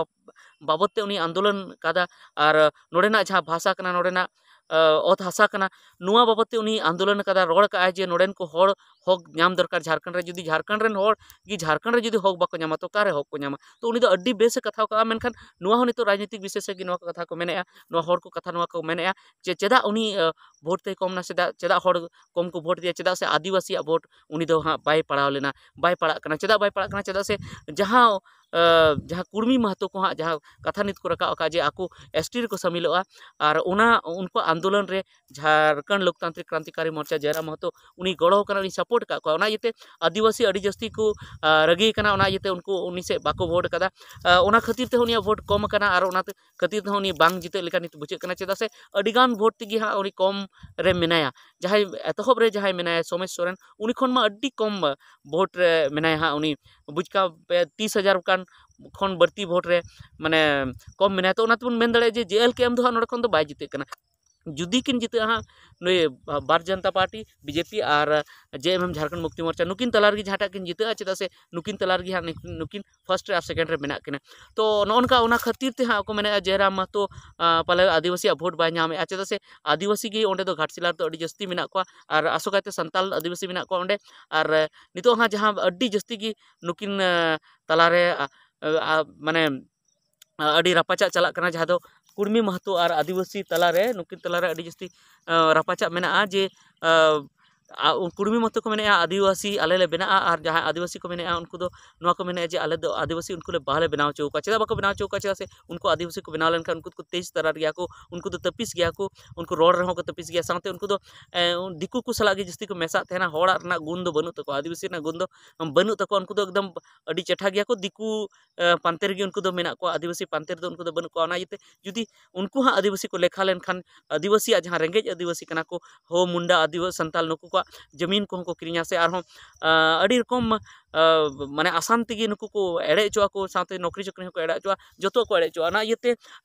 ᱵᱟᱵᱚᱛ ᱛᱮ ᱩᱱᱤ ᱟᱱᱫᱳᱞᱚᱱ ᱠᱟᱫᱟ᱾ ᱟᱨ ᱱᱚᱰᱮᱱᱟᱜ ᱡᱟᱦᱟᱸ ᱵᱷᱟᱥᱟ ᱠᱟᱱᱟ, ᱱᱚᱰᱮᱱᱟᱜ ᱚᱛ ᱦᱟᱥᱟ ᱠᱟᱱᱟ᱾ ᱱᱚᱣᱟ ᱵᱟᱵᱚᱫ ᱛᱮ ᱩᱱᱤ ᱟᱱᱫᱳᱞᱚᱱ ᱟᱠᱟᱫᱟ, ᱨᱚᱲ ᱟᱠᱟᱫᱟᱭ ᱡᱮ ᱱᱚᱰᱮᱱ ᱠᱚ ᱦᱚᱲ ᱦᱚᱠ ᱧᱟᱢ ᱫᱚᱨᱠᱟᱨ ᱡᱷᱟᱲᱠᱷᱚᱸᱰ ᱨᱮ᱾ ᱡᱩᱫᱤ ᱡᱷᱟᱲᱠᱷᱚᱸᱰ ᱨᱮᱱ ᱦᱚᱲ ᱜᱮ ᱡᱷᱟᱲᱠᱷᱚᱸᱰ ᱨᱮ ᱡᱩᱫᱤ ᱦᱚᱠ ᱵᱟᱠᱚ ᱧᱟᱢᱟ, ᱛᱚ ᱚᱠᱟᱨᱮ ᱦᱚᱠ ᱠᱚ ᱧᱟᱢᱟ? ᱛᱚ ᱩᱱᱤ ᱫᱚ ᱟᱹᱰᱤ ᱵᱮᱥ ᱮ ᱠᱟᱛᱷᱟ ᱠᱟᱜᱼᱟ᱾ ᱢᱮᱱᱠᱷᱟᱱ ᱱᱚᱣᱟ ᱦᱚᱸ ᱱᱤᱛᱚᱜ ᱨᱟᱡᱽᱱᱤᱛᱤᱠ ᱵᱤᱥᱮᱥ ᱜᱮ ᱱᱚᱣᱟ ᱠᱚ ᱠᱟᱛᱷᱟ ᱠᱚ ᱢᱮᱱᱮᱫᱼᱟ, ᱱᱚᱣᱟ ᱦᱚᱲ ᱠᱚ ᱠᱟᱛᱷᱟ ᱱᱚᱣᱟ ᱠᱚ ᱢᱮᱱᱮᱫᱼᱟ ᱡᱮ ᱪᱮᱫᱟᱜ ᱩᱱᱤ ᱵᱷᱳᱴ ᱛᱮᱭ ᱠᱚᱢ ᱱᱟ, ᱪᱮᱫᱟᱜ ᱪᱮᱫᱟᱜ ᱦᱚᱲ ᱠᱚᱢ ᱠᱚ ᱵᱷᱳᱴ ᱫᱮᱭᱟ, ᱪᱮᱫᱟᱜ ᱥᱮ ᱟᱹᱫᱤᱵᱟᱹᱥᱤᱭᱟᱜ ᱵᱷᱳᱴ ᱩᱱᱤ ᱫᱚ ᱦᱟᱸᱜ ᱵᱟᱭ ᱯᱟᱲᱟᱣ ᱞᱮᱱᱟ, ᱵᱟᱭ ᱯᱟᱲᱟᱜ ᱠᱟᱱᱟ᱾ ᱪᱮᱫᱟᱜ ᱵᱟᱭ ᱯᱟᱲᱟᱜ ᱠᱟᱱᱟ? ᱪᱮᱫᱟᱜ ᱥᱮ ᱡᱟᱦᱟᱸ ᱡᱟᱦᱟᱸ ᱠᱩᱲᱢᱤ ᱢᱟᱦᱟᱛᱚ ᱠᱚ ᱦᱟᱸᱜ ᱡᱟᱦᱟᱸ ᱠᱟᱛᱷᱟ ᱱᱤᱛ ᱠᱚ ᱨᱟᱠᱟᱵ ᱟᱠᱟᱫ ᱡᱮ ᱟᱠᱚ ᱮᱥ ᱴᱤ ᱨᱮᱠᱚ ᱥᱟᱢᱤᱞᱚᱜᱼᱟ, ᱟᱨ ᱚᱱᱟ ᱩᱱᱠᱩ ᱟᱱᱫᱳᱞᱚᱱ ᱨᱮ ᱡᱷᱟᱲᱠᱷᱚᱸᱰ ᱞᱳᱠᱛᱟᱱᱛᱨᱤᱠ ᱠᱨᱟᱱᱛᱤᱠᱟᱨᱤ ᱢᱳᱨᱪᱟ ᱡᱟᱭᱨᱟᱢ ᱢᱟᱦᱟᱛᱚ ᱩᱱᱤ ᱜᱚᱲᱚ ᱠᱟᱱᱟ, ᱩᱱᱤ ᱥᱟᱯᱳᱨᱴ ᱟᱠᱟᱫ ᱠᱚᱣᱟ᱾ ᱚᱱᱟ ᱤᱭᱟᱹᱛᱮ ᱟᱹᱫᱤᱵᱟᱹᱥᱤ ᱟᱹᱰᱤ ᱡᱟᱹᱥᱛᱤ ᱠᱚ ᱨᱟᱹᱜᱤ ᱠᱟᱱᱟ, ᱚᱱᱟ ᱤᱭᱟᱹᱛᱮ ᱩᱱᱠᱩ ᱩᱱᱤ ᱥᱮᱫ ᱵᱟᱠᱚ ᱵᱷᱳᱴ ᱟᱠᱟᱫᱟ᱾ ᱚᱱᱟ ᱠᱷᱟᱹᱛᱤᱨ ᱛᱮ ᱩᱱᱤᱭᱟᱜ ᱵᱷᱳᱴ ᱠᱚᱢ ᱟᱠᱟᱱᱟ, ᱟᱨ ᱚᱱᱟ ᱠᱷᱟᱹᱛᱤᱨ ᱛᱮᱦᱚᱸ ᱩᱱᱤ ᱵᱟᱝ ᱡᱤᱛᱟᱹᱜ ᱞᱮᱠᱟ ᱱᱤᱛ ᱵᱩᱡᱷᱟᱹᱜ ᱠᱟᱱᱟ᱾ ᱪᱮᱫᱟᱜ ᱥᱮ ᱟᱹᱰᱤ ᱜᱟᱱ ᱵᱷᱳᱴ ᱛᱮᱜᱮ ᱦᱟᱸᱜ ᱩᱱᱤ ᱠᱚᱢ ᱨᱮ ᱢᱮᱱᱟᱭᱟ᱾ ᱡᱟᱦᱟᱸᱭ ᱮᱛᱚᱦᱚᱵ ᱨᱮ ᱡᱟᱦᱟᱸᱭ ᱢᱮᱱᱟᱭᱟ ᱥᱳᱢᱮᱥ ᱥᱚᱨᱮᱱ, ᱩᱱᱤ ᱠᱷᱚᱱ ᱢᱟ ᱟᱹᱰᱤ ᱠᱚᱢ ᱵᱷᱳᱴ ᱨᱮ ᱢᱮᱱᱟᱭᱟ ᱦᱟᱸᱜ ᱩᱱᱤ, ᱵᱩᱡᱽ ᱠᱟᱜ ᱯᱮ ᱛᱤᱥ ᱦᱟᱡᱟᱨ ᱜᱟᱱ ᱠᱷᱚᱱ ᱵᱟᱹᱲᱛᱤ ᱵᱷᱳᱴ ᱨᱮ ᱢᱟᱱᱮ ᱠᱚᱢ ᱢᱮᱱᱟᱭᱟ᱾ ᱛᱚ ᱚᱱᱟ ᱛᱮᱵᱚᱱ ᱢᱮᱱ ᱫᱟᱲᱮᱭᱟᱜᱼᱟ ᱡᱮ ᱡᱮ ᱮᱞ ᱠᱮ ᱮᱢ ᱫᱚ ᱦᱟᱸᱜ ᱱᱚᱰᱮ ᱠᱷᱚᱱ ᱫᱚ ᱵᱟᱭ ᱡᱤᱛᱟᱹᱜ ᱠᱟᱱᱟ᱾ ᱡᱩᱫᱤ ᱠᱤᱱ ᱡᱤᱛᱟᱹᱜᱼᱟ ᱦᱟᱸᱜ ᱱᱩᱭ Bharat Janata party, B J P ᱟᱨ ᱡᱮ ᱮᱢ ᱮᱢ ᱡᱷᱟᱲᱠᱷᱚᱸᱰ ᱢᱩᱠᱛᱤ ᱢᱳᱨᱪᱟ, ᱱᱩᱠᱤᱱ ᱛᱟᱞᱟ ᱨᱮᱜᱮ ᱡᱟᱦᱟᱸᱴᱟᱜ ᱠᱤᱱ ᱡᱤᱛᱟᱹᱜᱼᱟ, ᱪᱮᱫᱟᱜ ᱥᱮ ᱱᱩᱠᱤᱱ ᱛᱟᱞᱟ ᱨᱮᱜᱮ ᱦᱟᱸᱜ ᱱᱩᱠᱤᱱ ᱯᱷᱟᱥᱴ ᱨᱮ ᱟᱨ ᱥᱮᱠᱮᱱᱰ ᱨᱮ ᱢᱮᱱᱟᱜ ᱠᱤᱱᱟ᱾ ᱛᱚ ᱱᱚᱜᱼᱚ ᱱᱚᱝᱠᱟ, ᱚᱱᱟ ᱠᱷᱟᱹᱛᱤᱨ ᱛᱮ ᱦᱟᱸᱜ ᱠᱚ ᱢᱮᱱᱮᱫᱼᱟ ᱡᱚᱭᱨᱟᱢ ᱢᱟᱦᱟᱛᱚ ᱯᱟᱞᱮ ᱟᱹᱫᱤᱵᱟᱹᱥᱤᱭᱟᱜ ᱵᱷᱳᱴ ᱵᱟᱭ ᱧᱟᱢᱮᱫᱼᱟ, ᱪᱮᱫᱟᱜ ᱥᱮ ᱟᱹᱫᱤᱵᱟᱹᱥᱤ ᱜᱮ ᱚᱸᱰᱮ ᱫᱚ ᱜᱷᱟᱴᱥᱤᱞᱟ ᱨᱮᱫᱚ ᱟᱹᱰᱤ ᱡᱟᱹᱥᱛᱤ ᱢᱮᱱᱟᱜ ᱠᱚᱣᱟ, ᱟᱨ ᱟᱥᱚᱠᱟᱭᱛᱮ ᱥᱟᱱᱛᱟᱲ ᱟᱹᱫᱤᱵᱟᱹᱥᱤ ᱢᱮᱱᱟᱜ ᱠᱚᱣᱟ ᱚᱸᱰᱮ᱾ ᱟᱨ ᱱᱤᱛᱚᱜ ᱦᱟᱸᱜ ᱡᱟᱦᱟᱸ ᱟᱹᱰᱤ ᱡᱟᱹᱥᱛᱤ ᱜᱮ ᱱᱩᱠᱤᱱ ᱛᱟᱞᱟᱨᱮ ᱢᱟᱱᱮ ᱟᱹᱰᱤ ᱨᱟᱯᱟᱪᱟᱜ ᱪᱟᱞᱟᱜ ᱠᱟᱱᱟ, ᱡᱟᱦᱟᱸ ᱫᱚ ᱠᱩᱲᱢᱤ ᱢᱟᱦᱟᱛᱚ ᱟᱨ ᱟᱹᱫᱤᱵᱟᱹᱥᱤ ᱛᱟᱞᱟᱨᱮ, ᱱᱩᱠᱤᱱ ᱛᱟᱞᱟᱨᱮ ᱟᱹᱰᱤ ᱡᱟᱹᱥᱛᱤ ᱨᱟᱯᱟᱪᱟᱜ ᱢᱮᱱᱟᱜᱼᱟ ᱡᱮ ᱠᱩᱲᱢᱤ ᱢᱟᱦᱛᱚ ᱠᱚ ᱢᱮᱱᱮᱫᱼᱟ ᱟᱹᱫᱤᱵᱟᱹᱥᱤ ᱟᱞᱮ ᱞᱮ ᱵᱮᱱᱟᱜᱼᱟ, ᱟᱨ ᱡᱟᱦᱟᱸᱭ ᱟᱹᱫᱤᱵᱟᱹᱥᱤ ᱠᱚ ᱢᱮᱱᱮᱫᱼᱟ ᱩᱱᱠᱩ ᱫᱚ ᱱᱚᱣᱟ ᱠᱚ ᱢᱮᱱᱮᱫᱼᱟ ᱡᱮ ᱟᱞᱮ ᱫᱚ ᱟᱹᱫᱤᱵᱟᱹᱥᱤ ᱩᱱᱠᱩ ᱞᱮ ᱵᱟᱞᱮ ᱵᱮᱱᱟᱣ ᱦᱚᱪᱚ ᱠᱚᱣᱟ᱾ ᱪᱮᱫᱟᱜ ᱵᱟᱠᱚ ᱵᱮᱱᱟᱣ ᱦᱚᱪᱚ ᱠᱚᱣᱟ? ᱪᱮᱫᱟᱜ ᱥᱮ ᱩᱱᱠᱩ ᱟᱹᱫᱤᱵᱟᱹᱥᱤ ᱠᱚ ᱵᱮᱱᱟᱣ ᱞᱮᱱᱠᱷᱟᱱ ᱩᱱᱠᱩ ᱫᱚᱠᱚ ᱛᱮᱡᱽ ᱛᱟᱨᱟᱨ ᱜᱮᱭᱟ ᱠᱚ, ᱩᱱᱠᱩ ᱫᱚ ᱛᱟᱹᱯᱤᱥ ᱜᱮᱭᱟ ᱠᱚ, ᱩᱱᱠᱩ ᱨᱚᱲ ᱨᱮᱦᱚᱸ ᱠᱚ ᱛᱟᱹᱯᱤᱥ ᱜᱮᱭᱟ, ᱥᱟᱶᱛᱮ ᱩᱱᱠᱩ ᱫᱚ ᱫᱤᱠᱩ ᱠᱚ ᱥᱟᱞᱟᱜ ᱜᱮ ᱡᱟᱹᱥᱛᱤ ᱠᱚ ᱢᱮᱥᱟᱜ ᱛᱟᱦᱮᱱᱟ᱾ ᱦᱚᱲᱟᱜ ᱨᱮᱱᱟᱜ ᱜᱩᱱ ᱫᱚ ᱵᱟᱹᱱᱩᱜ ᱛᱟᱠᱚᱣᱟ, ᱟᱹᱫᱤᱵᱟᱹᱥᱤ ᱨᱮᱱᱟᱜ ᱜᱩᱱ ᱫᱚ ᱵᱟᱹᱱᱩᱜ ᱛᱟᱠᱚᱣᱟ᱾ ᱩᱱᱠᱩ ᱫᱚ ᱮᱠᱫᱚᱢ ᱟᱹᱰᱤ ᱪᱮᱴᱷᱟ ᱜᱮᱭᱟ ᱠᱚ, ᱫᱤᱠᱩ ᱯᱟᱱᱛᱮ ᱨᱮᱜᱮ ᱩᱱᱠᱩ ᱫᱚ ᱢᱮᱱᱟᱜ ᱠᱚᱣᱟ, ᱟᱹᱫᱤᱵᱟᱹᱥᱤ ᱯᱟᱱᱛᱮ ᱨᱮᱫᱚ ᱩᱱᱠᱩ ᱫᱚ ᱵᱟᱹᱱᱩᱜ ᱠᱚᱣᱟ᱾ ᱚᱱᱟ ᱤᱭᱟᱹᱛᱮ ᱡᱩᱫᱤ ᱩᱱᱠᱩ ᱦᱚᱸ ᱟᱹᱫᱤᱵᱟᱹᱥᱤ ᱠᱚ ᱞᱮᱠᱷᱟ ᱞᱮᱱᱠᱷᱟᱱ ᱟᱹᱫᱤᱵᱟᱹᱥᱤᱭᱟᱜ ᱡᱟᱦᱟᱸ ᱨᱮᱸᱜᱮᱡ ᱟᱹᱫᱤᱵᱟᱹᱥᱤ ᱠᱟᱱᱟ ᱠᱚ, ᱦᱳ ᱢᱩᱱᱰᱟ ᱟᱹᱫᱤᱵᱟᱹᱥᱤ ᱥᱟᱱᱛᱟᱞ, ᱱᱩᱠᱩ ᱠᱚᱣᱟᱜ ᱡᱟᱹᱢᱤᱱ ᱠᱚᱦᱚᱸ ᱠᱚ ᱠᱤᱨᱤᱧᱟ, ᱥᱮ ᱟᱨᱦᱚᱸ ᱟᱹᱰᱤ ᱨᱚᱠᱚᱢ ᱢᱟᱱᱮ ᱟᱥᱟᱱ ᱛᱮᱜᱮ ᱱᱩᱠᱩ ᱠᱚ ᱮᱲᱮ ᱦᱚᱪᱚᱜᱼᱟ ᱠᱚ, ᱥᱟᱶᱛᱮ ᱱᱚᱠᱨᱤ ᱪᱟᱹᱠᱨᱤ ᱦᱚᱸᱠᱚ ᱮᱲᱮ ᱦᱚᱪᱚᱜᱼᱟ, ᱡᱚᱛᱚ ᱠᱚ ᱮᱲᱮ ᱦᱚᱪᱚᱜᱼᱟ᱾ ᱚᱱᱟ ᱤᱭᱟᱹᱛᱮ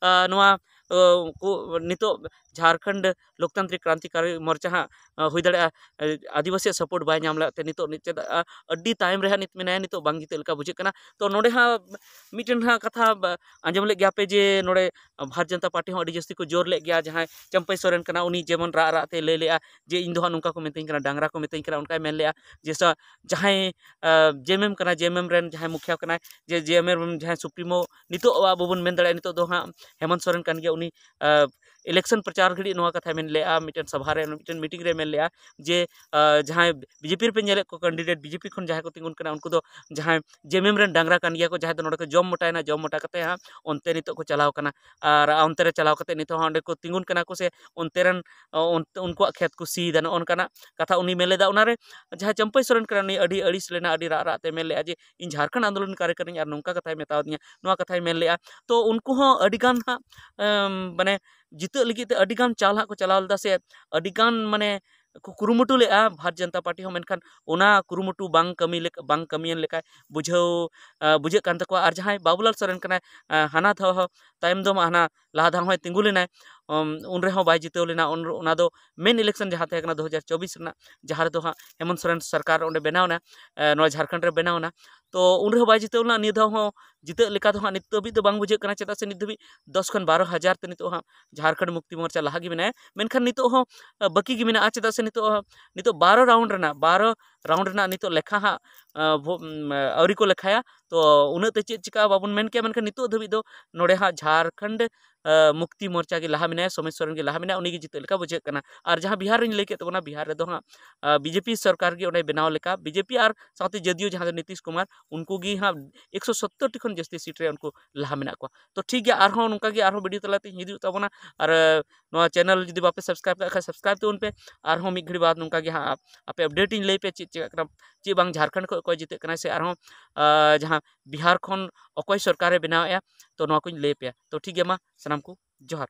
ᱱᱚᱣᱟ ᱠᱚ ᱱᱤᱛᱚᱜ ᱡᱷᱟᱲᱠᱷᱚᱸᱰ ᱞᱳᱠᱛᱟᱱᱛᱨᱤᱠ ᱠᱨᱟᱱᱛᱤᱠᱟᱨᱤ ᱢᱳᱨᱪᱟ ᱦᱟᱸᱜ ᱦᱩᱭ ᱫᱟᱲᱮᱭᱟᱜᱼᱟ ᱟᱹᱫᱤᱵᱟᱹᱥᱤᱭᱟᱜ ᱥᱟᱯᱳᱨᱴ ᱵᱟᱭ ᱧᱟᱢ ᱞᱮᱫ ᱛᱮ ᱱᱤᱛᱚᱜ ᱪᱮᱫ ᱟᱹᱰᱤ ᱛᱟᱭᱚᱢ ᱨᱮ ᱦᱟᱸᱜ ᱱᱤᱛ ᱢᱮᱱᱟᱭᱟ, ᱱᱤᱛᱚᱜ ᱵᱟᱝ ᱡᱤᱛᱟᱹᱜ ᱞᱮᱠᱟ ᱵᱩᱡᱷᱟᱹᱜ ᱠᱟᱱᱟ᱾ ᱛᱚ ᱱᱚᱰᱮ ᱦᱟᱸᱜ ᱢᱤᱫᱴᱮᱱ ᱦᱟᱸᱜ ᱠᱟᱛᱷᱟ ᱟᱸᱡᱚᱢ ᱞᱮᱫ ᱜᱮᱭᱟ ᱯᱮ ᱡᱮ ᱱᱚᱰᱮ ᱵᱷᱟᱨᱚᱛ ᱡᱚᱱᱚᱛᱟ ᱯᱟᱨᱴᱤ ᱦᱚᱸ ᱟᱹᱰᱤ ᱡᱟᱹᱥᱛᱤ ᱠᱚ ᱡᱳᱨ ᱞᱮᱫ ᱜᱮᱭᱟ᱾ ᱡᱟᱦᱟᱸᱭ ᱪᱟᱹᱢᱯᱟᱹᱭ ᱥᱚᱨᱮᱱ ᱠᱟᱱᱟ, ᱩᱱᱤ ᱡᱮᱢᱚᱱ ᱨᱟᱜ ᱨᱟᱜ ᱛᱮ ᱞᱟᱹᱭ ᱞᱮᱜᱼᱟ ᱡᱮ ᱤᱧ ᱫᱚ ᱦᱟᱸᱜ ᱱᱚᱝᱠᱟ ᱠᱚ ᱢᱤᱛᱟᱹᱧ ᱠᱟᱱᱟ, ᱰᱟᱝᱨᱟ ᱠᱚ ᱢᱤᱛᱟᱹᱧ ᱠᱟᱱᱟ, ᱚᱱᱠᱟᱭ ᱢᱮᱱ ᱞᱮᱜᱼᱟ ᱡᱮ ᱥᱟ- ᱡᱟᱦᱟᱸᱭ ᱡᱮ ᱮᱢ ᱮᱢ ᱠᱟᱱᱟ, ᱡᱮ ᱮᱢ ᱮᱢ ᱨᱮᱱ ᱡᱟᱦᱟᱸᱭ ᱢᱩᱠᱷᱤᱭᱟ ᱠᱟᱱᱟᱭ, ᱡᱮ ᱡᱮ ᱮᱢ ᱮᱢ ᱨᱮᱱ ᱡᱟᱦᱟᱸᱭ ᱥᱩᱯᱨᱤᱢᱳ ᱱᱤᱛᱚᱜ ᱟᱵᱚ ᱵᱚᱱ ᱢᱮᱱ ᱫᱟᱲᱮᱭᱟᱜᱼᱟ ᱱᱤᱛᱚᱜ ᱫᱚ ᱦᱟᱸᱜ ᱦᱮᱢᱚᱱᱛ ᱥᱚᱨᱮᱱ ᱠᱟᱱ ᱜᱮᱭᱟ᱾ ᱩᱱᱤ ᱤᱞᱮᱠᱥᱚᱱ ᱯᱨᱚᱪᱟᱨ ᱜᱷᱟᱹᱲᱤᱡ ᱱᱚᱣᱟ ᱠᱟᱛᱷᱟᱭ ᱢᱮᱱ ᱞᱮᱜᱼᱟ ᱢᱤᱫᱴᱮᱱ ᱥᱚᱵᱷᱟ ᱨᱮ, ᱢᱤᱫᱴᱮᱱ ᱢᱤᱴᱤᱝ ᱨᱮ ᱢᱮᱱ ᱞᱮᱜᱼᱟ ᱡᱮ ᱡᱟᱦᱟᱸᱭ ᱵᱤᱡᱮᱯᱤ ᱨᱮᱯᱮ ᱧᱮᱞᱮᱫ ᱠᱚ ᱠᱮᱱᱰᱤᱰᱮᱴ, ᱵᱤᱡᱮᱯᱤ ᱠᱷᱚᱱ ᱡᱟᱦᱟᱸᱭ ᱠᱚ ᱛᱤᱸᱜᱩᱱ ᱠᱟᱱᱟ, ᱩᱱᱠᱩ ᱫᱚ ᱡᱟᱦᱟᱸᱭ ᱡᱮ ᱮᱢ ᱮᱢ ᱨᱮᱱ ᱰᱟᱝᱨᱟ ᱠᱟᱱ ᱜᱮᱭᱟ ᱠᱚ, ᱡᱟᱦᱟᱸᱭ ᱫᱚ ᱱᱚᱰᱮ ᱠᱚ ᱡᱚᱢ ᱢᱚᱴᱟᱭᱮᱱᱟ, ᱡᱚᱢ ᱢᱚᱴᱟ ᱠᱟᱛᱮ ᱦᱟᱸᱜ ᱚᱱᱛᱮ ᱱᱤᱛᱚᱜ ᱠᱚ ᱪᱟᱞᱟᱣ ᱠᱟᱱᱟ᱾ ᱟᱨ ᱚᱱᱛᱮ ᱨᱮ ᱪᱟᱞᱟᱣ ᱠᱟᱛᱮ ᱱᱤᱛᱚᱜ ᱦᱚᱸ ᱚᱸᱰᱮ ᱠᱚ ᱛᱤᱸᱜᱩᱱ ᱠᱟᱱᱟ ᱠᱚ ᱥᱮ ᱚᱱᱛᱮ ᱨᱮᱱ ᱚᱱ- ᱩᱱᱠᱩᱣᱟᱜ ᱠᱷᱮᱛ ᱠᱚ ᱥᱤᱭᱮᱫᱟ, ᱱᱚᱜᱼᱚ ᱱᱚᱝᱠᱟᱱᱟᱜ ᱠᱟᱛᱷᱟ ᱩᱱᱤ ᱢᱮᱱ ᱞᱮᱫᱟ᱾ ᱚᱱᱟᱨᱮ ᱡᱟᱦᱟᱸᱭ ᱪᱟᱹᱢᱯᱟᱹᱭ ᱥᱚᱨᱮᱱ ᱠᱟᱱᱟ, ᱩᱱᱤ ᱟᱹᱰᱤ ᱟᱹᱲᱤᱥ ᱞᱮᱱᱟ, ᱟᱹᱰᱤ ᱨᱟᱜ ᱨᱟᱜ ᱛᱮ ᱢᱮᱱ ᱞᱮᱫᱼᱟ ᱡᱮ ᱤᱧ ᱡᱷᱟᱲᱠᱷᱚᱸᱰ ᱟᱱᱫᱳᱞᱚᱱ ᱠᱟᱨᱤ ᱠᱟᱹᱱᱟᱹᱧ ᱟᱨ ᱱᱚᱝᱠᱟ ᱠᱟᱛᱷᱟᱭ ᱢᱮᱛᱟᱣᱫᱤᱧᱟ, ᱱᱚᱣᱟ ᱠᱟᱛᱷᱟᱭ ᱢᱮᱱ ᱞᱮᱫᱼᱟ᱾ ᱛᱚ ᱩᱱᱠᱩ ᱦᱚᱸ ᱟᱹᱰᱤ ᱜᱟᱱ ᱦᱟᱸᱜ ᱢᱟᱱᱮ ᱡᱤᱛᱟᱹᱜ ᱞᱟᱹᱜᱤᱫ ᱛᱮ ᱟᱹᱰᱤ ᱜᱟᱱ ᱪᱟᱞ ᱦᱟᱸᱜ ᱠᱚ ᱪᱟᱞᱟᱣ ᱞᱮᱫᱟ ᱥᱮ ᱟᱹᱰᱤ ᱜᱟᱱ ᱢᱟᱱᱮ ᱠᱚ ᱠᱩᱨᱩᱢᱩᱴᱩ ᱞᱮᱫᱼᱟ ᱵᱷᱟᱨᱚᱛ ᱡᱚᱱᱚᱛᱟ ᱯᱟᱨᱴᱤ ᱦᱚᱸ, ᱢᱮᱱᱠᱷᱟᱱ ᱚᱱᱟ ᱠᱩᱨᱩᱢᱩᱴᱩ ᱵᱟᱝ ᱠᱟᱹᱢᱤ ᱞᱮᱠᱟ, ᱵᱟᱝ ᱠᱟᱹᱢᱤᱭᱮᱱ ᱞᱮᱠᱟ ᱵᱩᱡᱷᱟᱹᱣ ᱵᱩᱡᱷᱟᱹᱜ ᱠᱟᱱ ᱛᱟᱠᱚᱣᱟ᱾ ᱟᱨ ᱡᱟᱦᱟᱸᱭ ᱵᱟᱵᱩᱞᱟᱞ ᱥᱚᱨᱮᱱ ᱠᱟᱱᱟᱭ, ᱦᱟᱱᱟ ᱫᱷᱟᱣ ᱦᱚᱸ ᱛᱟᱭᱚᱢ ᱫᱚ ᱦᱟᱱᱟ ᱞᱟᱦᱟ ᱫᱷᱟᱣ ᱦᱚᱸᱭ ᱛᱤᱸᱜᱩ ᱞᱮᱱᱟᱭ, ᱩᱱ ᱨᱮᱦᱚᱸ ᱵᱟᱭ ᱡᱤᱛᱟᱹᱣ ᱞᱮᱱᱟ᱾ ᱚᱱᱟ ᱫᱚ ᱢᱮᱱ ᱤᱞᱮᱠᱥᱚᱱ ᱡᱟᱦᱟᱸ ᱛᱟᱦᱮᱸ ᱠᱟᱱᱟ ᱫᱩ ᱦᱟᱡᱟᱨ ᱪᱚᱵᱵᱤᱥ ᱨᱮᱱᱟᱜ, ᱡᱟᱦᱟᱸ ᱨᱮᱫᱚ ᱦᱟᱸᱜ ᱦᱮᱢᱚᱱᱛ ᱥᱚᱨᱮᱱ ᱥᱚᱨᱠᱟᱨ ᱚᱸᱰᱮ ᱵᱮᱱᱟᱣ ᱮᱱᱟ, ᱱᱚᱣᱟ ᱡᱷᱟᱲᱠᱷᱚᱸᱰ ᱨᱮ ᱵᱮᱱᱟᱣ ᱮᱱᱟ᱾ ᱛᱚ ᱩᱱ ᱨᱮᱦᱚᱸ ᱵᱟᱭ ᱡᱤᱛᱟᱹᱣ ᱞᱮᱱᱟ᱾ ᱱᱤᱭᱟᱹ ᱫᱷᱟᱣ ᱦᱚᱸ ᱡᱤᱛᱟᱹᱜ ᱞᱮᱠᱟ ᱫᱚ ᱦᱟᱸᱜ ᱱᱤᱛ ᱫᱷᱟᱹᱵᱤᱡ ᱫᱚ ᱵᱟᱝ ᱵᱩᱡᱷᱟᱹᱜ ᱠᱟᱱᱟ, ᱪᱮᱫᱟᱜ ᱥᱮ ᱱᱤᱛ ᱫᱷᱟᱹᱵᱤᱡ ᱫᱚᱥ ᱠᱷᱚᱱ ᱵᱟᱨᱚ ᱦᱟᱡᱟᱨ ᱛᱮ ᱱᱤᱛᱚᱜ ᱦᱟᱸᱜ ᱡᱷᱟᱲᱠᱷᱚᱸᱰ ᱢᱩᱠᱛᱤ ᱢᱳᱨᱪᱟ ᱞᱟᱦᱟ ᱜᱮ ᱢᱮᱱᱟᱭᱟ᱾ ᱢᱮᱱᱠᱷᱟᱱ ᱱᱤᱛᱚᱜ ᱦᱚᱸ ᱵᱟᱹᱠᱤ ᱜᱮ ᱢᱮᱱᱟᱜᱼᱟ, ᱪᱮᱫᱟᱜ ᱥᱮ ᱱᱤᱛᱚᱜ ᱱᱤᱛᱚᱜ ᱵᱟᱨᱚ ᱨᱟᱣᱩᱱᱰ ᱨᱮᱱᱟᱜ, ᱵᱟᱨᱚ ᱨᱟᱣᱩᱱᱰ ᱨᱮᱱᱟᱜ ᱱᱤᱛᱚᱜ ᱞᱮᱠᱷᱟ ᱦᱟᱸᱜ ᱟᱹᱣᱨᱤ ᱠᱚ ᱞᱮᱠᱷᱟᱭᱟ᱾ ᱛᱚ ᱩᱱᱟᱹᱜ ᱛᱮ ᱪᱮᱫ ᱪᱤᱠᱟᱹᱜᱼᱟ ᱵᱟᱵᱚᱱ ᱢᱮᱱ ᱠᱮᱭᱟ, ᱢᱮᱱᱠᱷᱟᱱ ᱱᱤᱛᱚᱜ ᱫᱷᱟᱹᱵᱤᱡ ᱫᱚ ᱱᱚᱰᱮ ᱦᱟᱸᱜ ᱡᱷᱟᱲᱠᱷᱚᱸᱰ ᱢᱩᱠᱛᱤ ᱢᱳᱨᱪᱟ ᱜᱮ ᱞᱟᱦᱟ ᱢᱮᱱᱟᱭᱟ, ᱥᱳᱢᱮᱥ ᱥᱚᱨᱮᱱ ᱜᱮ ᱞᱟᱦᱟ ᱢᱮᱱᱟᱭᱟ, ᱩᱱᱤ ᱜᱮ ᱡᱤᱛᱟᱹᱜ ᱞᱮᱠᱟ ᱵᱩᱡᱷᱟᱹᱜ ᱠᱟᱱᱟ᱾ ᱟᱨ ᱡᱟᱦᱟᱸ ᱵᱤᱦᱟᱨ ᱨᱤᱧ ᱞᱟᱹᱭ ᱠᱮᱫ ᱛᱟᱵᱚᱱᱟ, ᱵᱤᱦᱟᱨ ᱨᱮᱫᱚ ᱦᱟᱸᱜ ᱵᱤᱡᱮᱯᱤ ᱥᱚᱨᱠᱟᱨ ᱜᱮ ᱚᱸᱰᱮ ᱵᱮᱱᱟᱣ ᱞᱮᱠᱟ, ᱵᱤᱡᱮᱯᱤ ᱟᱨ ᱥᱟᱶᱛᱮ ᱡᱮ ᱰᱤ ᱭᱩ, ᱡᱟᱦᱟᱸ ᱫᱚ ᱱᱤᱛᱤᱥ ᱠᱩᱢᱟᱨ, ᱩᱱᱠᱩ ᱜᱮ ᱦᱟᱸᱜ ᱮᱠᱥᱚ ᱥᱚᱛᱛᱚᱨ ᱴᱤ ᱠᱷᱚᱱ ᱡᱟᱹᱥᱛᱤ ᱥᱤᱴ ᱨᱮ ᱩᱱᱠᱩ ᱞᱟᱦᱟ ᱢᱮᱱᱟᱜ ᱠᱚᱣᱟ᱾ ᱛᱚ ᱴᱷᱤᱠ ᱜᱮᱭᱟ, ᱟᱨᱦᱚᱸ ᱱᱚᱝᱠᱟ ᱜᱮ ᱟᱨᱦᱚᱸ ᱵᱷᱤᱰᱤᱭᱳ ᱛᱟᱞᱟᱛᱮᱧ ᱦᱤᱡᱩᱜ ᱛᱟᱵᱚᱱᱟ᱾ ᱟᱨ ᱱᱚᱣᱟ ᱪᱮᱱᱮᱞ ᱡᱩᱫᱤ ᱵᱟᱯᱮ ᱥᱟᱵᱥᱠᱨᱟᱭᱤᱵ ᱠᱟᱜ ᱠᱷᱟᱱ ᱥᱟᱵᱥᱠᱨᱟᱭᱤᱵ ᱛᱟᱵᱚᱱ ᱯᱮ᱾ ᱟᱨᱦᱚᱸ ᱢᱤᱫ ᱜᱷᱟᱹᱲᱤ ᱵᱟᱫ ᱱᱚᱝᱠᱟ ᱜᱮ ᱦᱟᱸᱜ ᱟᱯᱮ ᱟᱯᱰᱮᱴ ᱤᱧ ᱞᱟᱹᱭ ᱯᱮᱭᱟ ᱪᱮᱫ ᱪᱤᱠᱟᱹᱜ ᱠᱟᱱᱟ, ᱪᱮᱫ ᱵᱟᱝ ᱡᱷᱟᱲᱠᱷᱚᱸᱰ ᱠᱷᱚᱱ ᱚᱠᱚᱭ ᱡᱤᱛᱟᱹᱜ ᱠᱟᱱᱟᱭ ᱥᱮ ᱟᱨᱦᱚᱸ ᱡᱟᱦᱟᱸ ᱵᱤᱦᱟᱨ ᱠᱷᱚᱱ ᱚᱠᱚᱭ ᱥᱚᱨᱠᱟᱨᱮ ᱵᱮᱱᱟᱣᱮᱫᱼᱟ, ᱛᱚ ᱱᱚᱣᱟ ᱠᱚᱧ ᱞᱟᱹᱭ ᱯᱮᱭᱟ᱾ ᱛᱚ ᱴᱷᱤᱠ ᱜᱮᱭᱟ, ᱢᱟ ᱥᱟᱱᱟᱢ ᱠᱚ ᱡᱚᱦᱟᱨ᱾